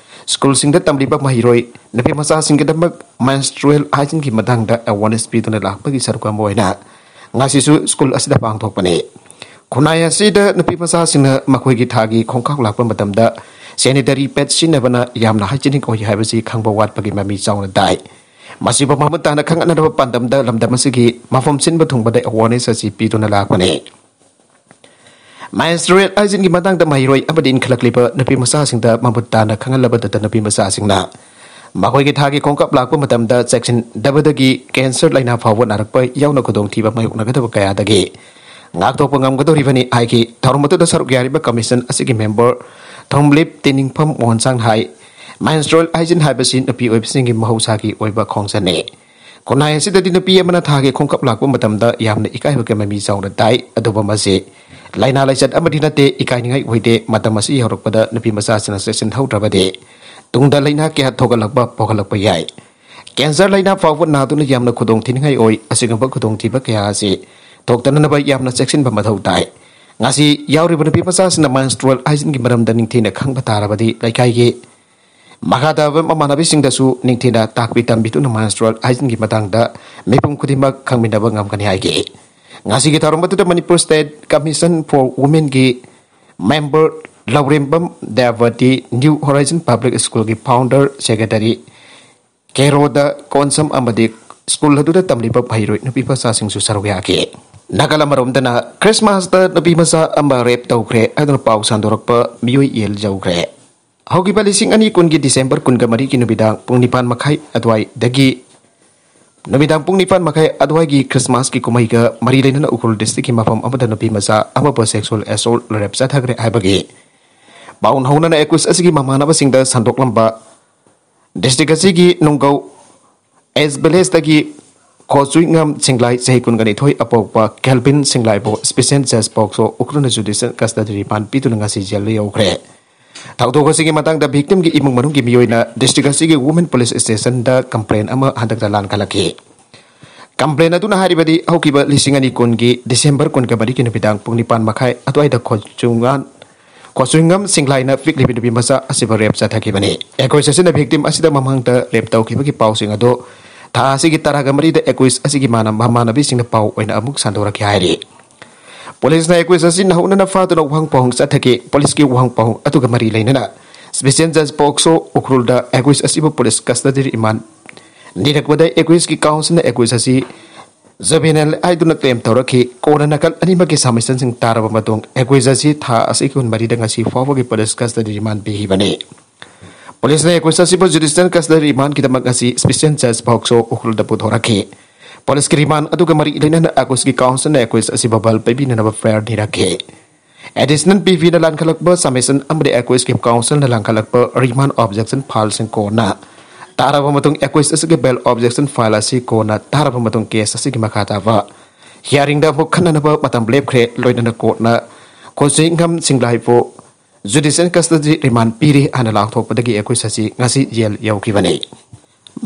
ꯁ꯭ꯀꯨꯜꯁꯤꯡꯗ ꯇꯝꯂꯤꯕ ꯃꯍꯩꯔꯣꯏ ꯅꯨꯄꯤ ꯃꯆꯥꯁꯤꯡꯒꯤꯗꯃꯛ ꯃꯦꯟꯁꯇ꯭ꯔꯨꯑꯦꯜ ꯍꯥꯏꯖꯤꯟꯒꯤ ꯃꯇꯥꯡꯗ ꯑꯦꯋꯥꯔꯅꯦꯁ ꯄꯤꯗꯨꯅ ꯂꯥꯛꯄꯒꯤ ꯁꯔꯨꯛ ꯑꯃ ꯑꯣꯏꯅ ꯉꯁꯤꯁꯨ ꯁ꯭ꯀꯨꯜ ꯑꯁꯤꯗ ꯄꯥꯡꯊꯣꯛꯄꯅꯤ꯫ ꯈꯨꯟꯅꯥꯏ ꯑꯁꯤꯗ ꯅꯨꯄꯤ ꯃꯆꯥꯁꯤꯡꯅ ꯃꯈꯣꯏꯒꯤ ꯊꯥꯒꯤ ꯈꯣꯡꯀꯥꯞ ꯂꯥꯛꯄ ꯃꯇꯝꯗ ꯁꯦꯅꯤꯇꯔꯤ ꯄꯦꯗ ꯁꯤꯖꯤꯟꯅꯕꯅ ꯌꯥꯝꯅ ꯍꯥꯏꯖꯤꯅꯤꯛ ꯑꯣꯏ ꯍꯥꯏꯕꯁꯤ ꯈꯪꯕ ꯋꯥꯠꯄꯒꯤ ꯃꯃꯤ ꯆꯥꯎꯅ ꯇꯥꯏ꯫ ꯃꯁꯤꯕꯨ ꯃꯃꯨꯠ ꯇꯥꯅ ꯈꯪꯍꯟꯅꯕ ꯄꯥꯟꯗꯝꯗ ꯂꯝꯗꯝ ꯑꯁꯤꯒꯤ ꯃꯐꯝ ꯁꯤꯟꯕ ꯊꯨꯡꯕꯗ ꯑꯦꯋꯥꯔꯅꯦꯁ ꯑꯁꯤ ꯄꯤꯗꯨꯅ ꯂꯥꯛꯄꯅꯤ꯫ ꯃꯦꯟꯁꯇ꯭ꯔꯨꯑꯦꯜ ꯍꯥꯏꯖꯤꯟꯒꯤ ꯃꯇꯥꯡꯗ ꯃꯍꯩꯔꯣꯏ ꯑꯃꯗꯤ ꯏꯟꯈꯠꯂꯛꯂꯤꯕ ꯅꯨꯄꯤ ꯃꯆꯥꯁꯤꯡꯗ ꯃꯃꯨꯠ ꯇꯥꯅ ꯈꯪꯍꯜꯂꯕꯗꯇ ꯅꯨꯄꯤ ꯃꯆꯥꯁꯤꯡꯅ ꯃꯈꯣꯏꯒꯤ ꯊꯥꯒꯤ ꯈꯣꯡꯀꯥꯞ ꯂꯥꯛꯄ ꯃꯇꯝꯗ ꯆꯦꯛꯁꯤꯟꯗꯕꯗꯒꯤ ꯀꯦꯟꯁꯔ ꯂꯥꯏꯅꯥ ꯐꯥꯎꯕ ꯅꯥꯔꯛꯄ ꯌꯥꯎꯅ ꯈꯨꯗꯣꯡꯊꯤꯕ ꯃꯥꯌꯣꯛꯅꯒꯗꯕ ꯀꯌꯥꯗꯒꯤ ꯉꯥꯛꯊꯣꯛꯄ ꯉꯝꯒꯗꯧꯔꯤꯕꯅꯤ ꯍꯥꯏꯈꯤ꯫ ꯊꯧꯔꯝ ꯑꯗꯨꯗ ꯁꯔꯨꯛ ꯌꯥꯔꯤꯕ ꯀꯃꯤꯁꯟ ꯑꯁꯤꯒꯤ ꯃꯦꯝꯕꯔ ꯊꯣꯡꯂꯤꯞ ꯇꯤꯅꯤꯡꯐꯝ ꯃꯣꯍꯟꯁꯥꯡꯅ ꯍꯥꯏ, ꯃꯦꯟꯁꯇ꯭ꯔꯨꯑꯦꯜ ꯍꯥꯏꯖꯤꯟ ꯍꯥꯏꯕꯁꯤ ꯅꯨꯄꯤ ꯑꯣꯏꯕꯁꯤꯡꯒꯤ ꯃꯍꯧꯁꯥꯒꯤ ꯑꯣꯏꯕ ꯈꯣꯡꯆꯠꯅꯤ꯫ ꯈꯨꯟꯅꯥꯏ ꯑꯁꯤꯗꯗꯤ ꯅꯨꯄꯤ ꯑꯃꯅ ꯊꯥꯒꯤ ꯈꯣꯡꯀꯥꯞ ꯂꯥꯛꯄ ꯃꯇꯝꯗ ꯌꯥꯝꯅ ꯏꯀꯥꯏꯕꯒꯤ ꯃꯃꯤ ꯆꯥꯎꯅ ꯇꯥꯏ꯫ ꯑꯗꯨꯕꯨ ꯃꯁꯤ ꯂꯥꯏꯅꯥ ꯂꯥꯏꯆꯠ ꯑꯃꯗꯤ ꯅꯠꯇꯦ, ꯏꯀꯥꯏꯅꯤꯡꯉꯥꯏ ꯑꯣꯏꯗꯦ꯫ ꯃꯇꯝ ꯑꯁꯤ ꯌꯧꯔꯛꯄꯗ ꯅꯨꯄꯤ ꯃꯆꯥꯁꯤꯡꯅ ꯆꯦꯛꯁꯤꯟꯍꯧꯗ꯭ꯔꯕꯗꯤ ꯇꯨꯡꯗ ꯂꯥꯏꯅꯥ ꯀꯌꯥ ꯊꯣꯛꯍꯜꯂꯛꯄ ꯄꯣꯛꯍꯜꯂꯛꯄ ꯌꯥꯏ꯫ ꯀꯦꯟꯁꯔ ꯂꯥꯏꯅꯥ ꯐꯥꯎꯕ ꯅꯥꯗꯨꯅ ꯌꯥꯝꯅ ꯈꯨꯗꯣꯡ ꯊꯤꯅꯤꯡꯉꯥꯏ ꯑꯣꯏ꯫ ꯑꯁꯤꯒꯨꯝꯕ ꯈꯨꯗꯣꯡꯊꯤꯕ ꯀꯌꯥ ꯑꯁꯤ ꯊꯣꯛꯇꯅꯅꯕ ꯌꯥꯝꯅ ꯆꯦꯛꯁꯤꯟꯕ ꯃꯊꯧ ꯇꯥꯏ꯫ ꯉꯁꯤ ꯌꯥꯎꯔꯤꯕ ꯅꯨꯄꯤ ꯃꯆꯥꯁꯤꯡꯅ ꯃꯦꯟꯁꯇ꯭ꯔꯨꯑꯦꯜ ꯍꯥꯏꯖꯤꯟꯒꯤ ꯃꯔꯝꯗ ꯅꯤꯡꯊꯤꯅ ꯈꯪꯕ ꯇꯥꯔꯕꯗꯤ ꯂꯩꯀꯥꯏꯒꯤ ꯃꯈꯥꯗ ꯃꯃꯥꯟꯅꯕꯤꯁꯤꯡꯗꯁꯨ ꯅꯤꯡꯊꯤꯅ ꯇꯥꯛꯄꯤ ꯇꯝꯕꯤꯗꯨꯅ ꯃꯦꯟꯁꯇ꯭ꯔꯨꯑꯦꯜ ꯍꯥꯏꯖꯤꯟꯒꯤ ꯃꯇꯥꯡꯗ ꯃꯤꯄꯨꯝ ꯈꯨꯗꯤꯡꯃꯛ ꯈꯪꯃꯤꯟꯅꯕ ꯉꯝꯒꯅꯤ ꯍꯥꯏꯈꯤ꯫ ꯉꯁꯤꯒꯤ ꯊꯧꯔꯝ ꯑꯗꯨꯗ Manipur State Commission for Womenꯒꯤ member Laurembam Dayabati, new horizon public ꯁ꯭ꯀꯨꯜꯒꯤ ꯐꯥꯎꯟꯗꯔ ꯁꯦꯀ꯭ꯔꯦꯇꯔꯤ ꯀꯦꯔꯣꯗ ꯀꯣꯟꯁꯝ ꯑꯃꯗꯤ ꯁ꯭ꯀꯨꯜ ꯑꯗꯨꯗ ꯇꯝꯂꯤꯕ ꯃꯍꯩꯔꯣꯏ ꯅꯨꯄꯤ ꯃꯆꯥꯁꯤꯡꯁꯨ ꯁꯔꯨꯛ ꯌꯥꯈꯤ꯫ ꯅꯥꯀꯜ ꯑꯃꯔꯣꯝꯗꯅ ꯈ꯭ꯔꯤꯁꯃꯥꯁꯇ ꯅꯨꯄꯤ ꯃꯆꯥ ꯑꯃ ꯔꯦꯞ ꯇꯧꯈ꯭ꯔꯦ ꯍꯥꯏꯗꯨꯅ ꯄꯥꯎ ꯁꯟꯗꯣꯔꯛꯄ ꯃꯤꯑꯣꯏ ꯌꯦꯜ ꯌꯧꯈ꯭ꯔꯦ꯫ ꯍꯧꯈꯤꯕ ꯂꯤꯁꯤꯡ ꯑꯅꯤ ꯀꯨꯟꯒꯤ ꯗꯤꯁꯦꯝꯕꯔ ꯀꯨꯟꯒ ꯃꯔꯤꯒꯤ ꯅꯨꯃꯤꯗꯥꯡ ꯄꯨꯡ ꯅꯤꯄꯥꯟ ꯃꯈꯥꯏ ꯑꯗꯨꯋꯥꯏꯗꯒꯤ ꯅꯨꯃꯤꯗꯥꯡ ꯄꯨꯡ ꯅꯤꯄꯥꯟ ꯃꯈꯥꯏ ꯑꯗꯨꯋꯥꯏꯒꯤ ꯈ꯭ꯔꯤꯁꯃꯥꯁꯀꯤ ꯀꯨꯝꯍꯩꯒ ꯃꯔꯤ ꯂꯩꯅꯅ ꯎꯈ꯭ꯔꯨꯜ ꯗꯤꯁꯇ꯭ꯔꯤꯛꯀꯤ ꯃꯐꯝ ꯑꯃꯗ ꯅꯨꯄꯤ ꯃꯆꯥ ꯑꯃꯕꯨ ꯁꯦꯛꯁꯨꯑꯦꯜ ꯑꯦꯁꯣꯜ ꯔꯦꯞ ꯆꯠꯊꯈ꯭ꯔꯦ ꯍꯥꯏꯕꯒꯤ ꯄꯥꯎ ꯍꯧꯅꯅ ꯑꯦꯀ꯭ꯌꯨꯁ ꯑꯁꯤꯒꯤ ꯃꯃꯥꯟꯅꯕꯁꯤꯡꯗ ꯁꯟꯗꯣꯛꯂꯝꯕ ꯗꯤꯁꯇ꯭ꯔꯤꯛ ꯑꯁꯤꯒꯤ ꯅꯨꯡꯒꯧ ꯑꯦꯁ ꯚꯤꯂꯦꯖꯇꯒꯤ ꯈꯣꯆꯨꯏꯉꯝ ꯁꯤꯡꯂꯥꯏ, ꯆꯍꯤ ꯀꯨꯟꯒ ꯅꯤꯊꯣꯏ ꯑꯄꯣꯛꯄ ꯀꯦꯜꯚꯤꯟ ꯁꯤꯡꯂꯥꯏꯕꯨ ꯁ꯭ꯄꯦꯁꯤꯌꯦꯜ ꯖꯁ ꯄꯣꯛꯁꯣ ꯎꯈ꯭ꯔꯨꯜꯅ ꯖꯨꯗꯤꯁꯤꯌꯦꯜ ꯀꯁꯇꯗꯤ ꯔꯤꯃꯥꯟ ꯄꯤꯗꯨꯅ ꯉꯁꯤ ꯖꯦꯜꯗ ꯌꯧꯈ꯭ꯔꯦ꯫ ꯊꯧꯗꯣꯛ ꯑꯁꯤꯒꯤ ꯃꯇꯥꯡꯗ ꯚꯤꯛꯇꯤꯝꯒꯤ ꯏꯃꯨꯡ ꯃꯅꯨꯡꯒꯤ ꯃꯤꯑꯣꯏꯅ ꯗꯤꯁꯇ꯭ꯔꯤꯛ ꯑꯁꯤꯒꯤ ꯋꯨꯃꯦꯟ ꯄꯨꯂꯤꯁ ꯁ꯭ꯇꯦꯁꯟꯗ ꯀꯝꯄ꯭ꯂꯦꯟ ꯑꯃ ꯍꯟꯗꯛꯇ ꯂꯥꯟꯈꯠꯂꯛꯈꯤ꯫ ꯀꯝꯄ꯭ꯂꯦꯟ ꯑꯗꯨꯅ ꯍꯥꯏꯔꯤꯕꯗꯤ ꯍꯧꯈꯤꯕ ꯂꯤꯁꯤꯡ ꯑꯅꯤ ꯀꯨꯟꯒꯤ ꯗꯤꯁꯦꯝꯕꯔ ꯀꯨꯟꯒ ꯃꯔꯤꯒꯤ ꯅꯨꯃꯤꯗꯥꯡ ꯄꯨꯡ ꯅꯤꯄꯥꯟ ꯃꯈꯥꯏ ꯑꯗꯨꯋꯥꯏꯗ ꯈꯣꯆꯨꯉꯥꯟ, ꯈꯣꯆꯨꯉꯝ ꯁꯤꯡꯂꯥꯏꯅ ꯄꯤꯛꯂꯤꯕꯤ ꯅꯨꯄꯤ ꯃꯆꯥ ꯑꯁꯤꯕꯨ ꯔꯦꯞ ꯆꯠꯊꯈꯤꯕꯅꯤ꯫ ꯑꯦꯀ꯭ꯌꯨꯁ ꯑꯁꯤꯅ ꯚꯤꯛꯇꯤꯝ ꯑꯁꯤꯗ ꯃꯃꯥꯡꯗ ꯔꯦꯞ ꯇꯧꯈꯤꯕꯒꯤ ꯄꯥꯎꯁꯤꯡ ꯑꯗꯨ ꯊꯥ ꯑꯁꯤꯒꯤ ꯇꯔꯥꯒ ꯃꯔꯤꯗ ꯑꯦꯀ꯭ꯌꯨꯁ ꯑꯁꯤꯒꯤ ꯃꯥꯅ-, ꯃꯃꯥꯟꯅꯕꯤꯁꯤꯡꯅ ꯄꯥꯎ ꯑꯣꯏꯅ ꯑꯃꯨꯛ ꯁꯟꯗꯣꯔꯛꯈꯤ ꯍꯥꯏꯔꯤ꯫ ꯄꯨꯂꯤꯁꯅ ꯑꯦꯀ꯭ꯌꯨꯁ ꯑꯁꯤ ꯅꯧꯍꯧꯅꯅ ꯐꯥꯗꯨꯅ ꯋꯥꯍꯪ ꯄꯥꯎꯍꯪ ꯆꯠꯊꯈꯤ꯫ ꯄꯨꯂꯤꯁꯀꯤ ꯋꯥꯍꯪ ꯄꯥꯎꯍꯪ ꯑꯗꯨꯒ ꯃꯔꯤ ꯂꯩꯅꯅ ꯁ꯭ꯄꯦꯁꯤꯌꯦꯜ ꯖꯖ ꯄꯣꯛꯁꯣ ꯎꯈ꯭ꯔꯨꯜꯗ ꯑꯦꯀ꯭ꯌꯨꯁ ꯑꯁꯤꯕꯨ ꯄꯨꯂꯤꯁ ꯀꯁꯇꯗꯤ ꯔꯤꯃꯥꯟ ꯅꯤꯔꯛꯄꯗ ꯑꯦꯀ꯭ꯌꯨꯁꯀꯤ ꯀꯥꯎꯟꯁꯤꯜꯅ ꯑꯦꯀ꯭ꯌꯨꯁ ꯑꯁꯤ ꯖꯨꯕꯦꯅꯥꯏꯜ ꯍꯥꯏꯗꯨꯅ ꯀ꯭ꯂꯦꯝ ꯇꯧꯔꯛꯈꯤ꯫ ꯀꯣꯟꯅ ꯅꯥꯀꯜ ꯑꯅꯤꯃꯛꯀꯤ ꯁꯃꯤꯁꯟꯁꯤꯡ ꯇꯥꯔꯕ ꯃꯇꯨꯡ ꯑꯦꯀ꯭ꯌꯨꯁ ꯑꯁꯤ ꯊꯥ ꯑꯁꯤꯒꯤ ꯀꯨꯟꯃꯔꯤꯗ ꯉꯁꯤ ꯐꯥꯎꯕꯒꯤ ꯄꯨꯂꯤꯁ ꯀꯁꯇꯗꯤ ꯔꯤꯃꯥꯟ ꯄꯤꯈꯤꯕꯅꯤ꯫ ꯄꯨꯂꯤꯁꯅ ꯑꯦꯀ꯭ꯌꯨꯁ ꯑꯁꯤꯕꯨ ꯖꯨꯗꯤꯁꯤꯌꯦꯜ ꯀꯁꯇꯗꯤ ꯔꯤꯃꯥꯟꯒꯤꯗꯃꯛ ꯉꯁꯤ ꯁ꯭ꯄꯦꯁꯤꯌꯦꯜ ꯖꯖ ꯄꯣꯛꯁꯣ ꯎꯈ꯭ꯔꯨꯜꯗ ꯄꯨꯊꯣꯔꯛꯈꯤ꯫ ꯄꯨꯂꯤꯁꯀꯤ ꯔꯤꯃꯥꯟ ꯑꯗꯨꯒ ꯃꯔꯤ ꯂꯩꯅꯅ ꯑꯦꯀ꯭ꯌꯨꯁꯀꯤ ꯀꯥꯎꯟꯁꯤꯜꯅ ꯑꯦꯀ꯭ꯌꯨꯁ ꯑꯁꯤꯕꯨ ꯕꯦꯜ ꯄꯤꯕꯤꯅꯅꯕ ꯄ꯭ꯔꯦꯌꯔ ꯅꯤꯔꯛꯈꯤ꯫ ꯑꯦꯗꯤꯁꯅꯦꯜ ꯄꯤ ꯚꯤꯅ ꯂꯥꯟꯈꯠꯂꯛꯄ ꯁꯃꯤꯁꯟ ꯑꯃꯗꯤ ꯑꯦꯀ꯭ꯌꯨꯁꯀꯤ ꯀꯥꯎꯟꯁꯤꯜꯅ ꯂꯥꯟꯈꯠꯂꯛꯄ ꯔꯤꯃꯥꯟ ꯑꯣꯕꯖꯦꯛꯁꯟ ꯐꯥꯏꯜꯁꯤꯡ ꯀꯣꯟꯅ ꯇꯥꯔꯕ ꯃꯇꯨꯡ ꯑꯦꯀ꯭ꯌꯨꯁ ꯑꯁꯤꯒꯤ ꯕꯦꯜ ꯑꯣꯕꯖꯦꯛꯁꯟ ꯐꯥꯏꯜ ꯑꯁꯤ ꯀꯣꯟꯅ ꯇꯥꯔꯕ ꯃꯇꯨꯡ ꯀꯦꯁ ꯑꯁꯤꯒꯤ ꯃꯈꯥ ꯇꯥꯕ ꯍꯤꯌꯥꯔꯤꯡꯗ ꯑꯃꯨꯛ ꯈꯟꯅꯅꯕ ꯃꯇꯝ ꯂꯦꯞꯈ꯭ꯔꯦ꯫ ꯂꯣꯏꯅꯅ ꯀꯣꯔꯠꯅ ꯈꯣꯟꯁꯤꯡꯉꯝ ꯁꯤꯡꯂꯥꯏꯕꯨ ꯖꯨꯗꯤꯁꯤꯌꯦꯜ ꯀꯁꯇꯗꯤ ꯔꯤꯃꯥꯟ ꯄꯤꯔꯦ ꯍꯥꯏꯅ ꯂꯥꯎꯊꯣꯛꯄꯗꯒꯤ ꯑꯦꯀ꯭ꯌꯨꯁ ꯑꯁꯤ ꯉꯁꯤ ꯖꯦꯜ ꯌꯧꯈꯤꯕꯅꯤ꯫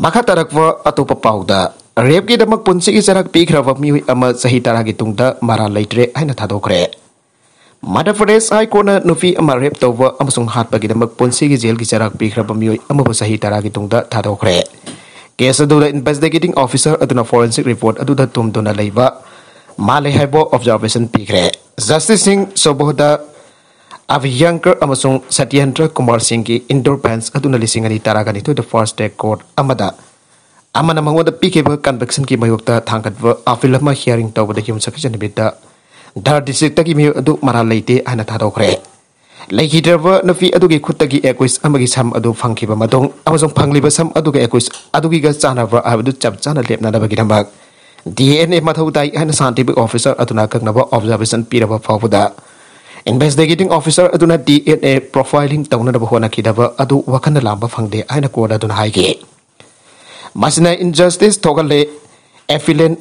ꯃꯈꯥ ꯇꯥꯔꯛꯄ ꯑꯇꯣꯞꯄ ꯄꯥꯎꯗ, ꯔꯦꯞꯀꯤꯗꯃꯛ ꯄꯨꯟꯁꯤꯒꯤ ꯆꯩꯔꯥꯛ ꯄꯤꯈ꯭ꯔꯕ ꯃꯤꯑꯣꯏ ꯑꯃ ꯆꯍꯤ ꯇꯔꯥꯒꯤ ꯇꯨꯡꯗ ꯃꯔꯥꯜ ꯂꯩꯇ꯭ꯔꯦ ꯍꯥꯏꯅ ꯊꯥꯗꯣꯛꯈ꯭ꯔꯦ꯫ ꯃꯙ꯭ꯌ ꯄ꯭ꯔꯗꯦꯁ ꯍꯥꯏ ꯀꯣꯔꯠꯅ ꯅꯨꯄꯤ ꯑꯃ ꯔꯦꯞ ꯇꯧꯕ ꯑꯃꯁꯨꯡ ꯍꯥꯠꯄꯒꯤꯗꯃꯛ ꯄꯨꯟꯁꯤꯒꯤ ꯖꯦꯜꯒꯤ ꯆꯩꯔꯥꯛ ꯄꯤꯈ꯭ꯔꯕ ꯃꯤꯑꯣꯏ ꯑꯃꯕꯨ ꯆꯍꯤ ꯇꯔꯥꯒꯤ ꯇꯨꯡꯗ ꯊꯥꯗꯣꯛꯈ꯭ꯔꯦ꯫ ꯀꯦꯁ ꯑꯗꯨꯗ ꯏꯟꯚꯦꯁꯇꯤꯒꯦꯇꯤꯡ ꯑꯣꯐꯤꯁꯔ ꯑꯗꯨꯅ ꯐꯣꯔꯦꯟꯁꯤꯛ ꯔꯤꯄꯣꯔꯠ ꯑꯗꯨꯗ ꯇꯨꯝꯗꯨꯅ ꯂꯩꯕ ꯃꯥꯜꯂꯦ ꯍꯥꯏꯕ ꯑꯣꯕꯖꯥꯔꯕꯦꯁꯟ ꯄꯤꯈ꯭ꯔꯦ꯫ ꯖꯁꯇꯤꯁ ꯁꯤꯡ ꯁꯣꯕꯣꯗ, ꯑꯚꯤꯌꯪꯀꯔ ꯑꯃꯁꯨꯡ ꯁꯇ꯭ꯌꯦꯟꯗ꯭ꯔ ꯀꯨꯃꯥꯔ ꯁꯤꯡꯒꯤ ꯏꯟꯗꯣꯔ ꯕꯦꯟꯆ ꯑꯗꯨꯅ ꯂꯤꯁꯤꯡ ꯑꯅꯤ ꯇꯔꯥꯒ ꯅꯤꯊꯣꯏꯗ ꯐꯥꯁꯠ ꯇ꯭ꯔꯦꯛ ꯀꯣꯔꯠ ꯑꯃꯗ ꯑꯃꯅ ꯃꯉꯣꯟꯗ ꯄꯤꯈꯤꯕ ꯀꯟꯚꯤꯛꯁꯟꯒꯤ ꯃꯥꯌꯣꯛꯇ ꯊꯥꯡꯒꯠꯄ ꯑꯄꯤꯜ ꯑꯃ ꯍꯤꯌꯥꯔꯤꯡ ꯇꯧꯕꯗ ꯌꯨꯝꯁꯀꯩꯁ ꯅꯨꯃꯤꯠꯇ ꯙꯔ ꯗꯤꯁꯇ꯭ꯔꯤꯛꯇꯒꯤ ꯃꯤꯑꯣꯏ ꯑꯗꯨ ꯃꯔꯥꯜ ꯂꯩꯇꯦ ꯍꯥꯏꯅ ꯊꯥꯗꯣꯛꯈ꯭ꯔꯦ꯫ ꯂꯩꯈꯤꯗ꯭ꯔꯕ ꯅꯨꯄꯤ ꯑꯗꯨꯒꯤ ꯈꯨꯠꯇꯒꯤ ꯑꯦꯀ꯭ꯌꯨꯁ ꯑꯃꯒꯤ ꯁꯝ ꯑꯗꯨ ꯐꯪꯈꯤꯕ ꯃꯇꯨꯡ ꯑꯃꯁꯨꯡ ꯐꯪꯂꯤꯕ ꯁꯝ ꯑꯗꯨꯒ ꯑꯦꯀ꯭ꯌꯨꯁ ꯑꯗꯨꯒꯤꯒ ꯆꯥꯟꯅꯕ꯭ꯔꯥ ꯍꯥꯏꯕꯗꯨ ꯆꯞ ꯆꯥꯅ ꯂꯦꯞꯅꯅꯕꯒꯤꯗꯃꯛ ꯗꯤ ꯑꯦꯟ ꯑꯦ ꯃꯊꯧ ꯇꯥꯏ ꯍꯥꯏꯅ ꯁꯥꯏꯟꯇꯤꯐꯤꯛ ꯑꯣꯐꯤꯁꯔ ꯑꯗꯨꯅ ꯑꯀꯛꯅꯕ ꯑꯣꯕꯖꯥꯔꯕꯦꯁꯟ ꯄꯤꯔꯕ ꯐꯥꯎꯕꯗ ꯏꯟꯚꯦꯁꯇꯤꯒꯦꯇꯤꯡ ꯑꯣꯐꯤꯁꯔ ꯑꯗꯨꯅ ꯗꯤ ꯑꯦꯟ ꯑꯦ ꯄ꯭ꯔꯣꯐꯥꯏꯂꯤꯡ ꯇꯧꯅꯅꯕ ꯍꯣꯠꯅꯈꯤꯗꯕ ꯑꯗꯨ ꯋꯥꯈꯜꯅ ꯂꯥꯝꯕ ꯐꯪꯗꯦ ꯍꯥꯏꯅ ꯀꯣꯔꯠ ꯑꯗꯨꯅ ꯍꯥꯏꯈꯤ꯫ ꯃꯁꯤꯅ ꯏꯟꯖꯁꯇꯤꯁ ꯊꯣꯛꯍꯜꯂꯦ꯫ ꯑꯦꯐꯤꯂꯦꯟ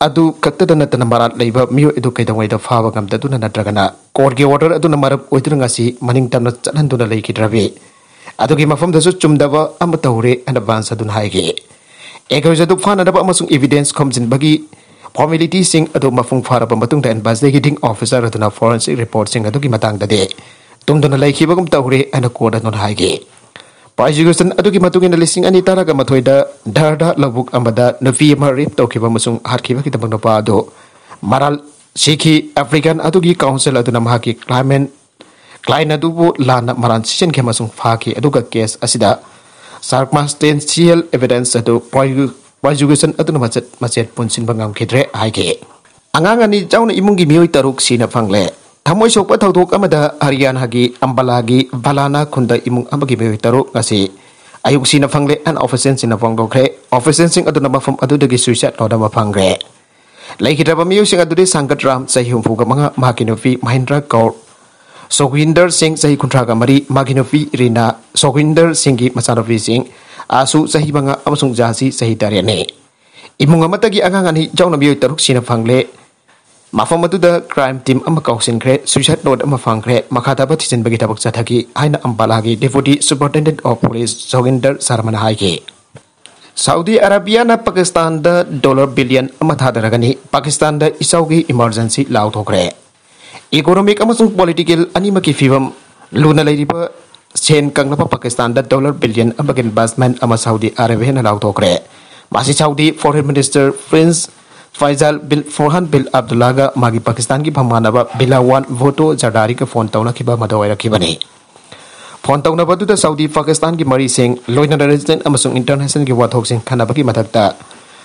ꯑꯗꯨ ꯈꯛꯇꯗ ꯅꯠꯇꯅ ꯃꯔꯥꯜ ꯂꯩꯕ ꯃꯤꯑꯣꯏ ꯑꯗꯨ ꯀꯩꯗꯧꯉꯩꯗ ꯐꯥꯕ ꯉꯝꯗꯗꯨꯅ ꯅꯠꯇ꯭ꯔꯒꯅ ꯀꯣꯔꯠꯀꯤ ꯑꯣꯔꯗꯔ ꯑꯗꯨꯅ ꯃꯔꯝ ꯑꯣꯏꯗꯨꯅ ꯉꯁꯤ ꯃꯅꯤꯡ ꯇꯝꯅ ꯆꯠꯍꯟꯗꯨꯅ ꯂꯩꯈꯤꯗ꯭ꯔꯕꯤ ꯑꯗꯨꯒꯤ ꯃꯐꯝꯗꯁꯨ ꯆꯨꯝꯗꯕ ꯑꯃ ꯇꯧꯔꯦ ꯍꯥꯏꯅ ꯕꯥꯟꯁ ꯑꯗꯨꯅ ꯍꯥꯏꯈꯤ꯫ ꯑꯦꯀ꯭ꯌꯨꯁ ꯑꯗꯨ ꯐꯥꯅꯅꯕ ꯑꯃꯁꯨꯡ ꯏꯚꯤꯗꯦꯟꯁ ꯈꯣꯝꯖꯤꯟꯕꯒꯤ ꯐꯣꯔꯃꯦꯂꯤꯇꯤꯁꯤꯡ ꯑꯗꯨ ꯃꯄꯨꯡ ꯐꯥꯔꯕ ꯃꯇꯨꯡꯗ ꯏꯟꯚꯦꯁꯇꯤꯒꯦꯇꯤꯡ ꯑꯣꯐꯤꯁꯔ ꯑꯗꯨꯅ ꯐꯣꯔꯦꯟꯁꯤꯛ ꯔꯤꯄꯣꯔꯠꯁꯤꯡ ꯑꯗꯨꯒꯤ ꯃꯇꯥꯡꯗꯗꯤ ꯇꯨꯝꯗꯨꯅ ꯂꯩꯈꯤꯕꯒꯨꯝ ꯇꯧꯔꯦ ꯍꯥꯏꯅ ꯀꯣꯔꯠ ꯑꯗꯨꯅ ꯍꯥꯏꯈꯤ꯫ ꯄ꯭ꯔꯣꯁꯤꯀ꯭ꯌꯨꯁꯟ ꯑꯗꯨꯒꯤ ꯃꯇꯨꯡ ꯏꯟꯅ ꯂꯤꯁꯤꯡ ꯑꯅꯤ ꯇꯔꯥꯒ ꯃꯥꯊꯣꯏꯗ ꯙꯔꯗ ꯂꯧꯕꯨꯛ ꯑꯃꯗ ꯅꯨꯄꯤ ꯑꯃ ꯔꯦꯞ ꯇꯧꯈꯤꯕ ꯑꯃꯁꯨꯡ ꯍꯥꯠꯈꯤꯕꯒꯤꯗꯃꯛ ꯅꯨꯄꯥ ꯑꯗꯨ ꯃꯔꯥꯜ ꯁꯤꯈꯤ꯫ African ꯑꯗꯨꯒꯤ counsel ꯑꯗꯨꯅ ꯃꯍꯥꯛꯀꯤ client, client ꯑꯗꯨꯕꯨ ꯂꯥꯟꯅ ꯃꯔꯥꯟ ꯁꯤꯖꯤꯟꯈꯤ ꯑꯃꯁꯨꯡ ꯐꯥꯈꯤ, ꯑꯗꯨꯒ case ꯑꯁꯤꯗ circumstantial evidence ꯑꯗꯨ prosecution ꯑꯗꯨꯅ ꯃꯆꯦꯠ ꯃꯆꯦꯠ ꯄꯨꯟꯁꯤꯟꯕ ꯉꯝꯈꯤꯗ꯭ꯔꯦ ꯍꯥꯏꯈꯤ꯫ ꯑꯉꯥꯡ ꯑꯅꯤ ꯌꯥꯎꯅ ꯏꯃꯨꯡꯒꯤ ꯃꯤꯑꯣꯏ ꯇꯔꯨꯛ ꯁꯤꯅ ꯐꯪꯂꯦ꯫ ꯊꯃꯣꯏ ꯁꯣꯛꯄ ꯊꯧꯗꯣꯛ ꯑꯃꯗ ꯍꯔꯤꯌꯥꯅꯥꯒꯤ ꯑꯝꯕꯥꯂꯥꯒꯤ ꯕꯂꯥꯅꯥ ꯈꯨꯟꯗ ꯏꯃꯨꯡ ꯑꯃꯒꯤ ꯃꯤꯑꯣꯏ ꯇꯔꯨꯛ ꯉꯁꯤ ꯑꯌꯨꯛ ꯁꯤꯅ ꯐꯪꯂꯦ ꯍꯥꯏꯅ officialꯁꯤꯡꯅ ꯐꯣꯡꯗꯣꯛꯈ꯭ꯔꯦ꯫ Officialꯁꯤꯡ ꯑꯗꯨꯅ ꯃꯐꯝ ꯑꯗꯨꯗꯒꯤ suicide note ꯑꯃ ꯐꯪꯈ꯭ꯔꯦ꯫ ꯂꯩꯈꯤꯗ꯭ꯔꯕ ꯃꯤꯑꯣꯏꯁꯤꯡ ꯑꯗꯨꯗꯤ ꯁꯪꯀꯠ ꯔꯥꯝ, ꯆꯍꯤ ꯍꯨꯝꯐꯨꯒ ꯃꯉꯥ, ꯃꯍꯥꯛꯀꯤ ꯅꯨꯄꯤ ꯃꯍꯤꯟꯗ꯭ꯔ ꯀꯧꯔ, ꯁꯣꯒꯋꯤꯟꯗꯔ ꯁꯤꯡ, ꯆꯍꯤ ꯀꯨꯟꯊ꯭ꯔꯥꯒ ꯃꯔꯤ, ꯃꯍꯥꯛꯀꯤ ꯅꯨꯄꯤ ꯔꯤꯅꯥ, ꯁꯣꯒꯋꯤꯟꯗꯔ ꯁꯤꯡꯒꯤ ꯃꯆꯥꯅꯨꯄꯤꯁꯤꯡ ꯑꯥꯁꯨ, ꯆꯍꯤ ꯃꯉꯥ, ꯑꯃꯁꯨꯡ ꯖꯥꯁꯤ, ꯆꯍꯤ ꯇꯔꯦꯠꯅꯤ꯫ ꯏꯃꯨꯡ ꯑꯃꯠꯇꯒꯤ ꯑꯉꯥꯡ ꯑꯅꯤ ꯌꯥꯎꯅ ꯃꯤꯑꯣꯏ ꯇꯔꯨꯛ ꯁꯤꯅ ꯐꯪꯂꯦ꯫ ꯃꯐꯝ ꯑꯗꯨꯗ crime team ꯑꯃ ꯀꯧꯁꯤꯟꯈ꯭ꯔꯦ, suicide note ꯑꯃ ꯐꯪꯈ꯭ꯔꯦ, ꯃꯈꯥ ꯇꯥꯕ ꯊꯤꯖꯤꯟꯕꯒꯤ ꯊꯕꯛ ꯆꯠꯊꯈꯤ ꯍꯥꯏꯅ ꯑꯝꯕꯥꯂꯥꯒꯤ Deputy Superintendent of Police ꯖꯣꯒꯤꯟꯗꯔ ꯁꯔꯃꯅ ꯍꯥꯏꯈꯤ꯫ ꯁꯥꯎꯗꯤ ꯑꯔꯥꯕꯤꯌꯥꯅ ꯄꯥꯀꯤꯁꯇꯥꯟꯗ dollar billion ꯑꯃ ꯊꯥꯗꯔꯒꯅꯤ꯫ ꯄꯥꯀꯤꯁꯇꯥꯟꯗ ꯏꯆꯥꯎꯒꯤ emergency ꯂꯥꯎꯊꯣꯛꯈ꯭ꯔꯦ꯫ Economic ꯑꯃꯁꯨꯡ political ꯑꯅꯤꯃꯛꯀꯤ ꯐꯤꯕꯝ ꯂꯨꯅ ꯂꯩꯔꯤꯕ ꯁꯦꯟ ꯀꯪꯂꯕ ꯄꯥꯀꯤꯁꯇꯥꯟꯗ dollar billion ꯑꯃꯒꯤ investment ꯑꯃ ꯁꯥꯎꯗꯤ ꯑꯔꯥꯕꯤꯌꯥꯅ ꯂꯥꯎꯊꯣꯛꯈ꯭ꯔꯦ꯫ ꯃꯁꯤ Saudi Foreign Minister Prince Faisal bin Farhan bin ꯑꯕꯗꯨꯜꯂꯥꯒ ꯃꯥꯒꯤ ꯄꯥꯀꯤꯁꯇꯥꯟꯒꯤ ꯐꯝꯃꯥꯟꯅꯕ ꯕꯤꯂꯥꯋꯥꯟ ꯚꯨꯠꯇꯣ ꯖꯔꯗꯥꯔꯤꯒ phone ꯇꯧꯅꯈꯤꯕ ꯑꯃꯗ ꯑꯣꯏꯔꯛꯈꯤꯕꯅꯤ꯫ Phone ꯇꯧꯅꯕꯗꯨꯗ ꯁꯥꯎꯗꯤ ꯄꯥꯀꯤꯁꯇꯥꯟꯒꯤ ꯃꯔꯤꯁꯤꯡ, ꯂꯣꯏꯅꯅ region ꯑꯃꯁꯨꯡ internationalꯒꯤ ꯋꯥꯊꯣꯛꯁꯤꯡ ꯈꯟꯅꯕꯒꯤ ꯃꯊꯛꯇ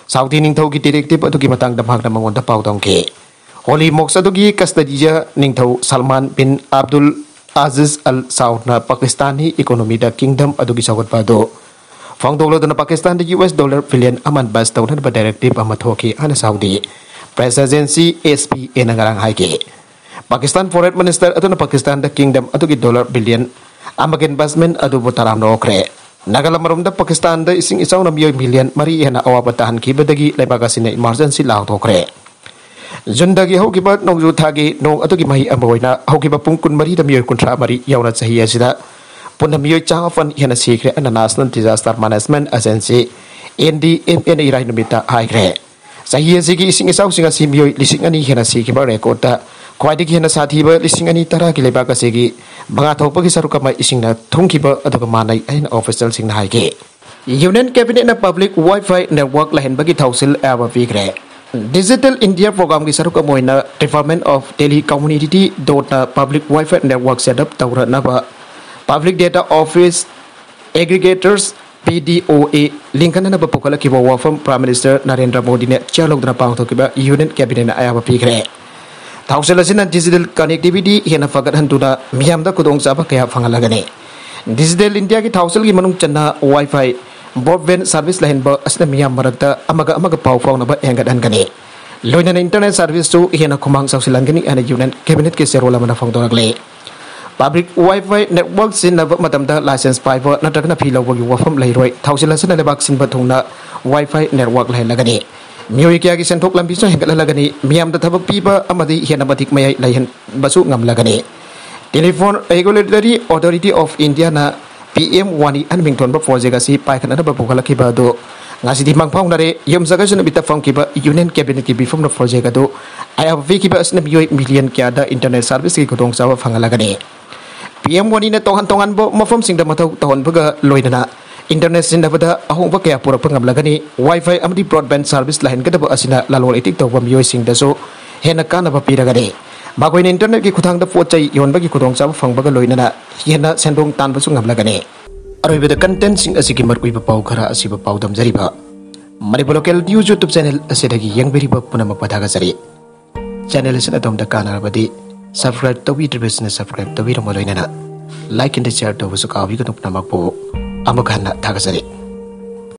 ꯁꯥꯎꯗꯤ ꯅꯤꯡꯊꯧꯒꯤ directive ꯑꯗꯨꯒꯤ ꯃꯇꯥꯡꯗ ꯃꯍꯥꯛꯅ ꯃꯉꯣꯟꯗ ꯄꯥꯎ ꯇꯝꯈꯤ꯫ Holy Mosque ꯑꯗꯨꯒꯤ custodyꯗ ꯅꯤꯡꯊꯧ ꯁꯜꯃꯥꯟ ꯕꯤꯟ ꯑꯕꯗꯨꯜ ꯑꯖꯤꯖ ꯑꯜ ꯁꯥꯎꯗꯅ ꯄꯥꯀꯤꯁꯇꯥꯟꯒꯤ economyꯗ kingdom ꯑꯗꯨꯒꯤ ꯆꯥꯎꯈꯠꯄ ꯑꯗꯨ ꯐꯣꯡꯗꯣꯛꯂꯗꯨꯅ ꯄꯥꯀꯤꯁꯇꯥꯟꯗ US dollar billion ꯑꯃ invest ꯇꯧꯅꯅꯕ directive ꯑꯃ ꯊꯣꯛꯈꯤ ꯍꯥꯏꯅ ꯁꯥꯎꯗꯤ press agency SPAꯅ ꯉꯔꯥꯡ ꯍꯥꯏꯈꯤ꯫ ꯄꯥꯀꯤꯁꯇꯥꯟ Foreign Minister ꯑꯗꯨꯅ ꯄꯥꯀꯤꯁꯇꯥꯟꯗ kingdom ꯑꯗꯨꯒꯤ dollar billion ꯑꯃꯒꯤ investment ꯑꯗꯨꯕꯨ ꯇꯔꯥꯝꯅ ꯑꯣꯛꯈ꯭ꯔꯦ꯫ ꯅꯥꯒꯥꯂꯝ ꯑꯔꯣꯝꯗ ꯄꯥꯀꯤꯁꯇꯥꯟꯗ ꯏꯁꯤꯡ ꯏꯆꯥꯎꯅ ꯃꯤꯑꯣꯏ million ꯃꯔꯤ ꯍꯦꯟꯅ ꯑꯋꯥꯕ ꯇꯥꯍꯟꯈꯤꯕꯗꯒꯤ ꯂꯩꯕꯥꯛ ꯑꯁꯤꯅ emergency ꯂꯥꯎꯊꯣꯛꯈ꯭ꯔꯦ꯫ ꯖꯨꯟꯗꯒꯤ ꯍꯧꯈꯤꯕ ꯅꯣꯡꯖꯨ ꯊꯥꯒꯤ ꯅꯣꯡ ꯑꯗꯨꯒꯤ ꯃꯍꯩ ꯑꯃ ꯑꯣꯏꯅ ꯍꯧꯈꯤꯕ ꯄꯨꯡ ꯀꯨꯟꯃꯔꯤꯗ ꯃꯤꯑꯣꯏ ꯀꯨꯟꯊ꯭ꯔꯥ ꯃꯔꯤ ꯌꯥꯎꯅ ꯆꯍꯤ ꯑꯁꯤꯗ ꯄꯨꯟꯅ ꯃꯤꯑꯣꯏ ꯆꯥꯃꯥꯄꯟ ꯍꯦꯟꯅ ꯁꯤꯈ꯭ꯔꯦ ꯍꯥꯏꯅ National Disaster Management Agency, NDMAꯅ ꯏꯔꯥꯏ ꯅꯨꯃꯤꯠꯇ ꯍꯥꯏꯈ꯭ꯔꯦ꯫ ꯆꯍꯤ ꯑꯁꯤꯒꯤ ꯏꯁꯤꯡ ꯏꯆꯥꯎꯁꯤꯡ ꯑꯁꯤ ꯃꯤꯑꯣꯏ ꯂꯤꯁꯤꯡ ꯑꯅꯤ ꯍꯦꯟꯅ ꯁꯤꯈꯤꯕ recordꯇ ꯈ꯭ꯋꯥꯏꯗꯒꯤ ꯍꯦꯟꯅ ꯁꯥꯊꯤꯕ ꯂꯤꯁꯤꯡ ꯑꯅꯤ ꯇꯔꯥꯒꯤ ꯂꯩꯕꯥꯛ ꯑꯁꯤꯒꯤ ꯃꯉꯥ ꯊꯣꯛꯄꯒꯤ ꯁꯔꯨꯛ ꯑꯃ ꯏꯁꯤꯡꯅ ꯊꯨꯝꯈꯤꯕ ꯑꯗꯨꯒ ꯃꯥꯟꯅꯩ ꯍꯥꯏꯅ officialꯁꯤꯡꯅ ꯍꯥꯏꯈꯤ꯫ Union Cabinetꯅ public Wi-Fi network ꯂꯩꯍꯟꯕꯒꯤ ꯊꯧꯁꯤꯜ ꯑꯌꯥꯕ ꯄꯤꯈ꯭ꯔꯦ꯫ Digital India Programꯒꯤ ꯁꯔꯨꯛ ꯑꯃ ꯑꯣꯏꯅ Department of Telecommunity ꯗꯣꯠꯅ Public Wi-Fi Network set up ꯇꯧꯔꯅꯕ Public Data Office Aggregators, P D O A, ꯂꯤꯡꯈꯠꯅꯅꯕ ꯄꯨꯈꯠꯂꯛꯈꯤꯕ ꯋꯥꯐꯝ Prime Minister ꯅꯔꯦꯟꯗ꯭ꯔ ꯃꯣꯗꯤꯅ chair ꯂꯧꯗꯨꯅ ꯄꯥꯡꯊꯣꯛꯈꯤꯕ Union Cabinetꯅ ꯑꯌꯥꯕ ꯄꯤꯈ꯭ꯔꯦ꯫ ꯊꯧꯁꯤꯜ ꯑꯁꯤꯅ digital connectivity ꯍꯦꯟꯅ ꯐꯒꯠꯍꯟꯗꯨꯅ ꯃꯤꯌꯥꯝꯗ ꯈꯨꯗꯣꯡꯆꯥꯕ ꯀꯌꯥ ꯐꯪꯍꯜꯂꯒꯅꯤ꯫ Digital Indiaꯒꯤ ꯊꯧꯁꯤꯜꯒꯤ ꯃꯅꯨꯡ ꯆꯟꯅ Wi-Fi broadband service ꯂꯩꯍꯟꯕ ꯑꯁꯤꯅ ꯃꯤꯌꯥꯝ ꯃꯔꯛꯇ ꯑꯃꯒ ꯑꯃꯒ ꯄꯥꯎ ꯐꯥꯎꯅꯕ ꯍꯦꯟꯒꯠꯍꯟꯒꯅꯤ꯫ ꯂꯣꯏꯅꯅ internet serviceꯁꯨ ꯍꯦꯟꯅ ꯈꯨꯃꯥꯡ ꯆꯥꯎꯁꯤꯜꯍꯟꯒꯅꯤ ꯍꯥꯏꯅ Union Cabinetꯀꯤ ꯆꯦꯔꯣꯜ ꯑꯃꯅ ꯐꯣꯡꯗꯣꯔꯛꯂꯤ꯫ Public Wi-Fi network ꯁꯤꯖꯤꯟꯅꯕ ꯃꯇꯝꯗ license ꯄꯥꯏꯕ ꯅꯠꯇ꯭ꯔꯒꯅ fee ꯂꯧꯕꯒꯤ ꯋꯥꯐꯝ ꯂꯩꯔꯣꯏ꯫ ꯊꯧꯁꯤꯜ ꯑꯁꯤꯅ ꯂꯩꯕꯥꯛ ꯁꯤꯟꯕ ꯊꯨꯡꯅ Wi-Fi network ꯂꯩꯍꯜꯂꯒꯅꯤ꯫ ꯃꯤꯑꯣꯏ ꯀꯌꯥꯒꯤ ꯁꯦꯟꯊꯣꯛ ꯂꯝꯕꯤꯁꯨ ꯍꯦꯟꯒꯠꯍꯜꯂꯒꯅꯤ꯫ ꯃꯤꯌꯥꯝꯗ ꯊꯕꯛ ꯄꯤꯕ ꯑꯃꯗꯤ ꯍꯦꯟꯅ ꯃꯇꯤꯛ ꯃꯌꯥꯏ ꯂꯩꯍꯟꯕꯁꯨ ꯉꯝꯂꯒꯅꯤ꯫ Telephone Regulatory Authority of Indiaꯅ P M Vani ꯍꯥꯏꯅ ꯃꯤꯡꯊꯣꯟꯕ project ꯑꯁꯤ ꯄꯥꯏꯈꯠꯅꯅꯕ ꯄꯨꯈꯠꯂꯛꯈꯤꯕ ꯑꯗꯨ ꯉꯁꯤꯗꯤ ꯃꯪ ꯐꯥꯎꯅꯔꯦ꯫ ꯌꯨꯝꯁꯀꯩꯁ ꯅꯨꯃꯤꯠꯇ ꯐꯝꯈꯤꯕ Union Cabinetꯀꯤ ꯃꯤꯐꯝꯅ project ꯑꯗꯨ ꯑꯌꯥꯕ ꯄꯤꯈꯤꯕ ꯑꯁꯤꯅ ꯃꯤꯑꯣꯏ million ꯀꯌꯥꯗ internet serviceꯀꯤ ꯈꯨꯗꯣꯡꯆꯥꯕ ꯐꯪꯍꯜꯂꯒꯅꯤ꯫ P M Vaniꯅ ꯇꯣꯉꯥꯟ ꯇꯣꯉꯥꯟꯕ ꯃꯐꯝꯁꯤꯡꯗ ꯃꯊꯧ ꯇꯧꯍꯟꯕꯒ ꯂꯣꯏꯅꯅ internet ꯁꯤꯖꯤꯟꯅꯕꯗ ꯑꯍꯣꯡꯕ ꯀꯌꯥ ꯄꯨꯔꯛꯄ ꯉꯝꯂꯒꯅꯤ꯫ Wi-Fi ꯑꯃꯗꯤ broadband service ꯂꯩꯍꯟꯒꯗꯕ ꯑꯁꯤꯅ ꯂꯂꯣꯟ ꯏꯇꯤꯛ ꯇꯧꯕ ꯃꯤꯑꯣꯏꯁꯤꯡꯗꯁꯨ ꯍꯦꯟꯅ ꯀꯥꯟꯅꯕ ꯄꯤꯔꯒꯅꯤ꯫ ꯃꯈꯣꯏꯅ internetꯀꯤ ꯈꯨꯠꯊꯥꯡꯗ ꯄꯣꯠ ꯆꯩ ꯌꯣꯟꯕꯒꯤ ꯈꯨꯗꯣꯡꯆꯥꯕ ꯐꯪꯕꯒ ꯂꯣꯏꯅꯅ ꯍꯦꯟꯅ ꯁꯦꯟꯗꯣꯡ ꯇꯥꯟꯕꯁꯨ ꯉꯝꯂꯒꯅꯤ꯫ ꯑꯔꯣꯏꯕꯗ contentꯁꯤꯡ ꯑꯁꯤꯒꯤ ꯃꯔꯨꯑꯣꯏꯕ ꯄꯥꯎ ꯈꯔ ꯑꯁꯤꯕꯨ ꯄꯥꯎꯗꯝꯖꯔꯤꯕ Manipur Local News YouTube channel ꯑꯁꯤꯗꯒꯤ ꯌꯦꯡꯕꯤꯔꯤꯕ ꯄꯨꯝꯅꯃꯛꯄꯨ ꯊꯥꯒꯠꯆꯔꯤ꯫ Channel ꯑꯁꯤꯅ ꯑꯗꯣꯝꯗ ꯀꯥꯟꯅꯔꯕꯗꯤ subscribe ꯇꯧꯕꯤꯗ꯭ꯔꯤꯕꯁꯤꯅ subscribe ꯇꯧꯕꯤꯔꯝꯃ ꯂꯣꯏꯅꯅ like and share ꯇꯧꯕꯁꯨ ꯀꯥꯎꯕꯤꯒꯅꯨ꯫ ꯄꯨꯝꯅꯃꯛꯄꯨ ꯑꯃꯨꯛ ꯍꯟꯅ ꯊꯥꯒꯠꯆꯔꯤ꯫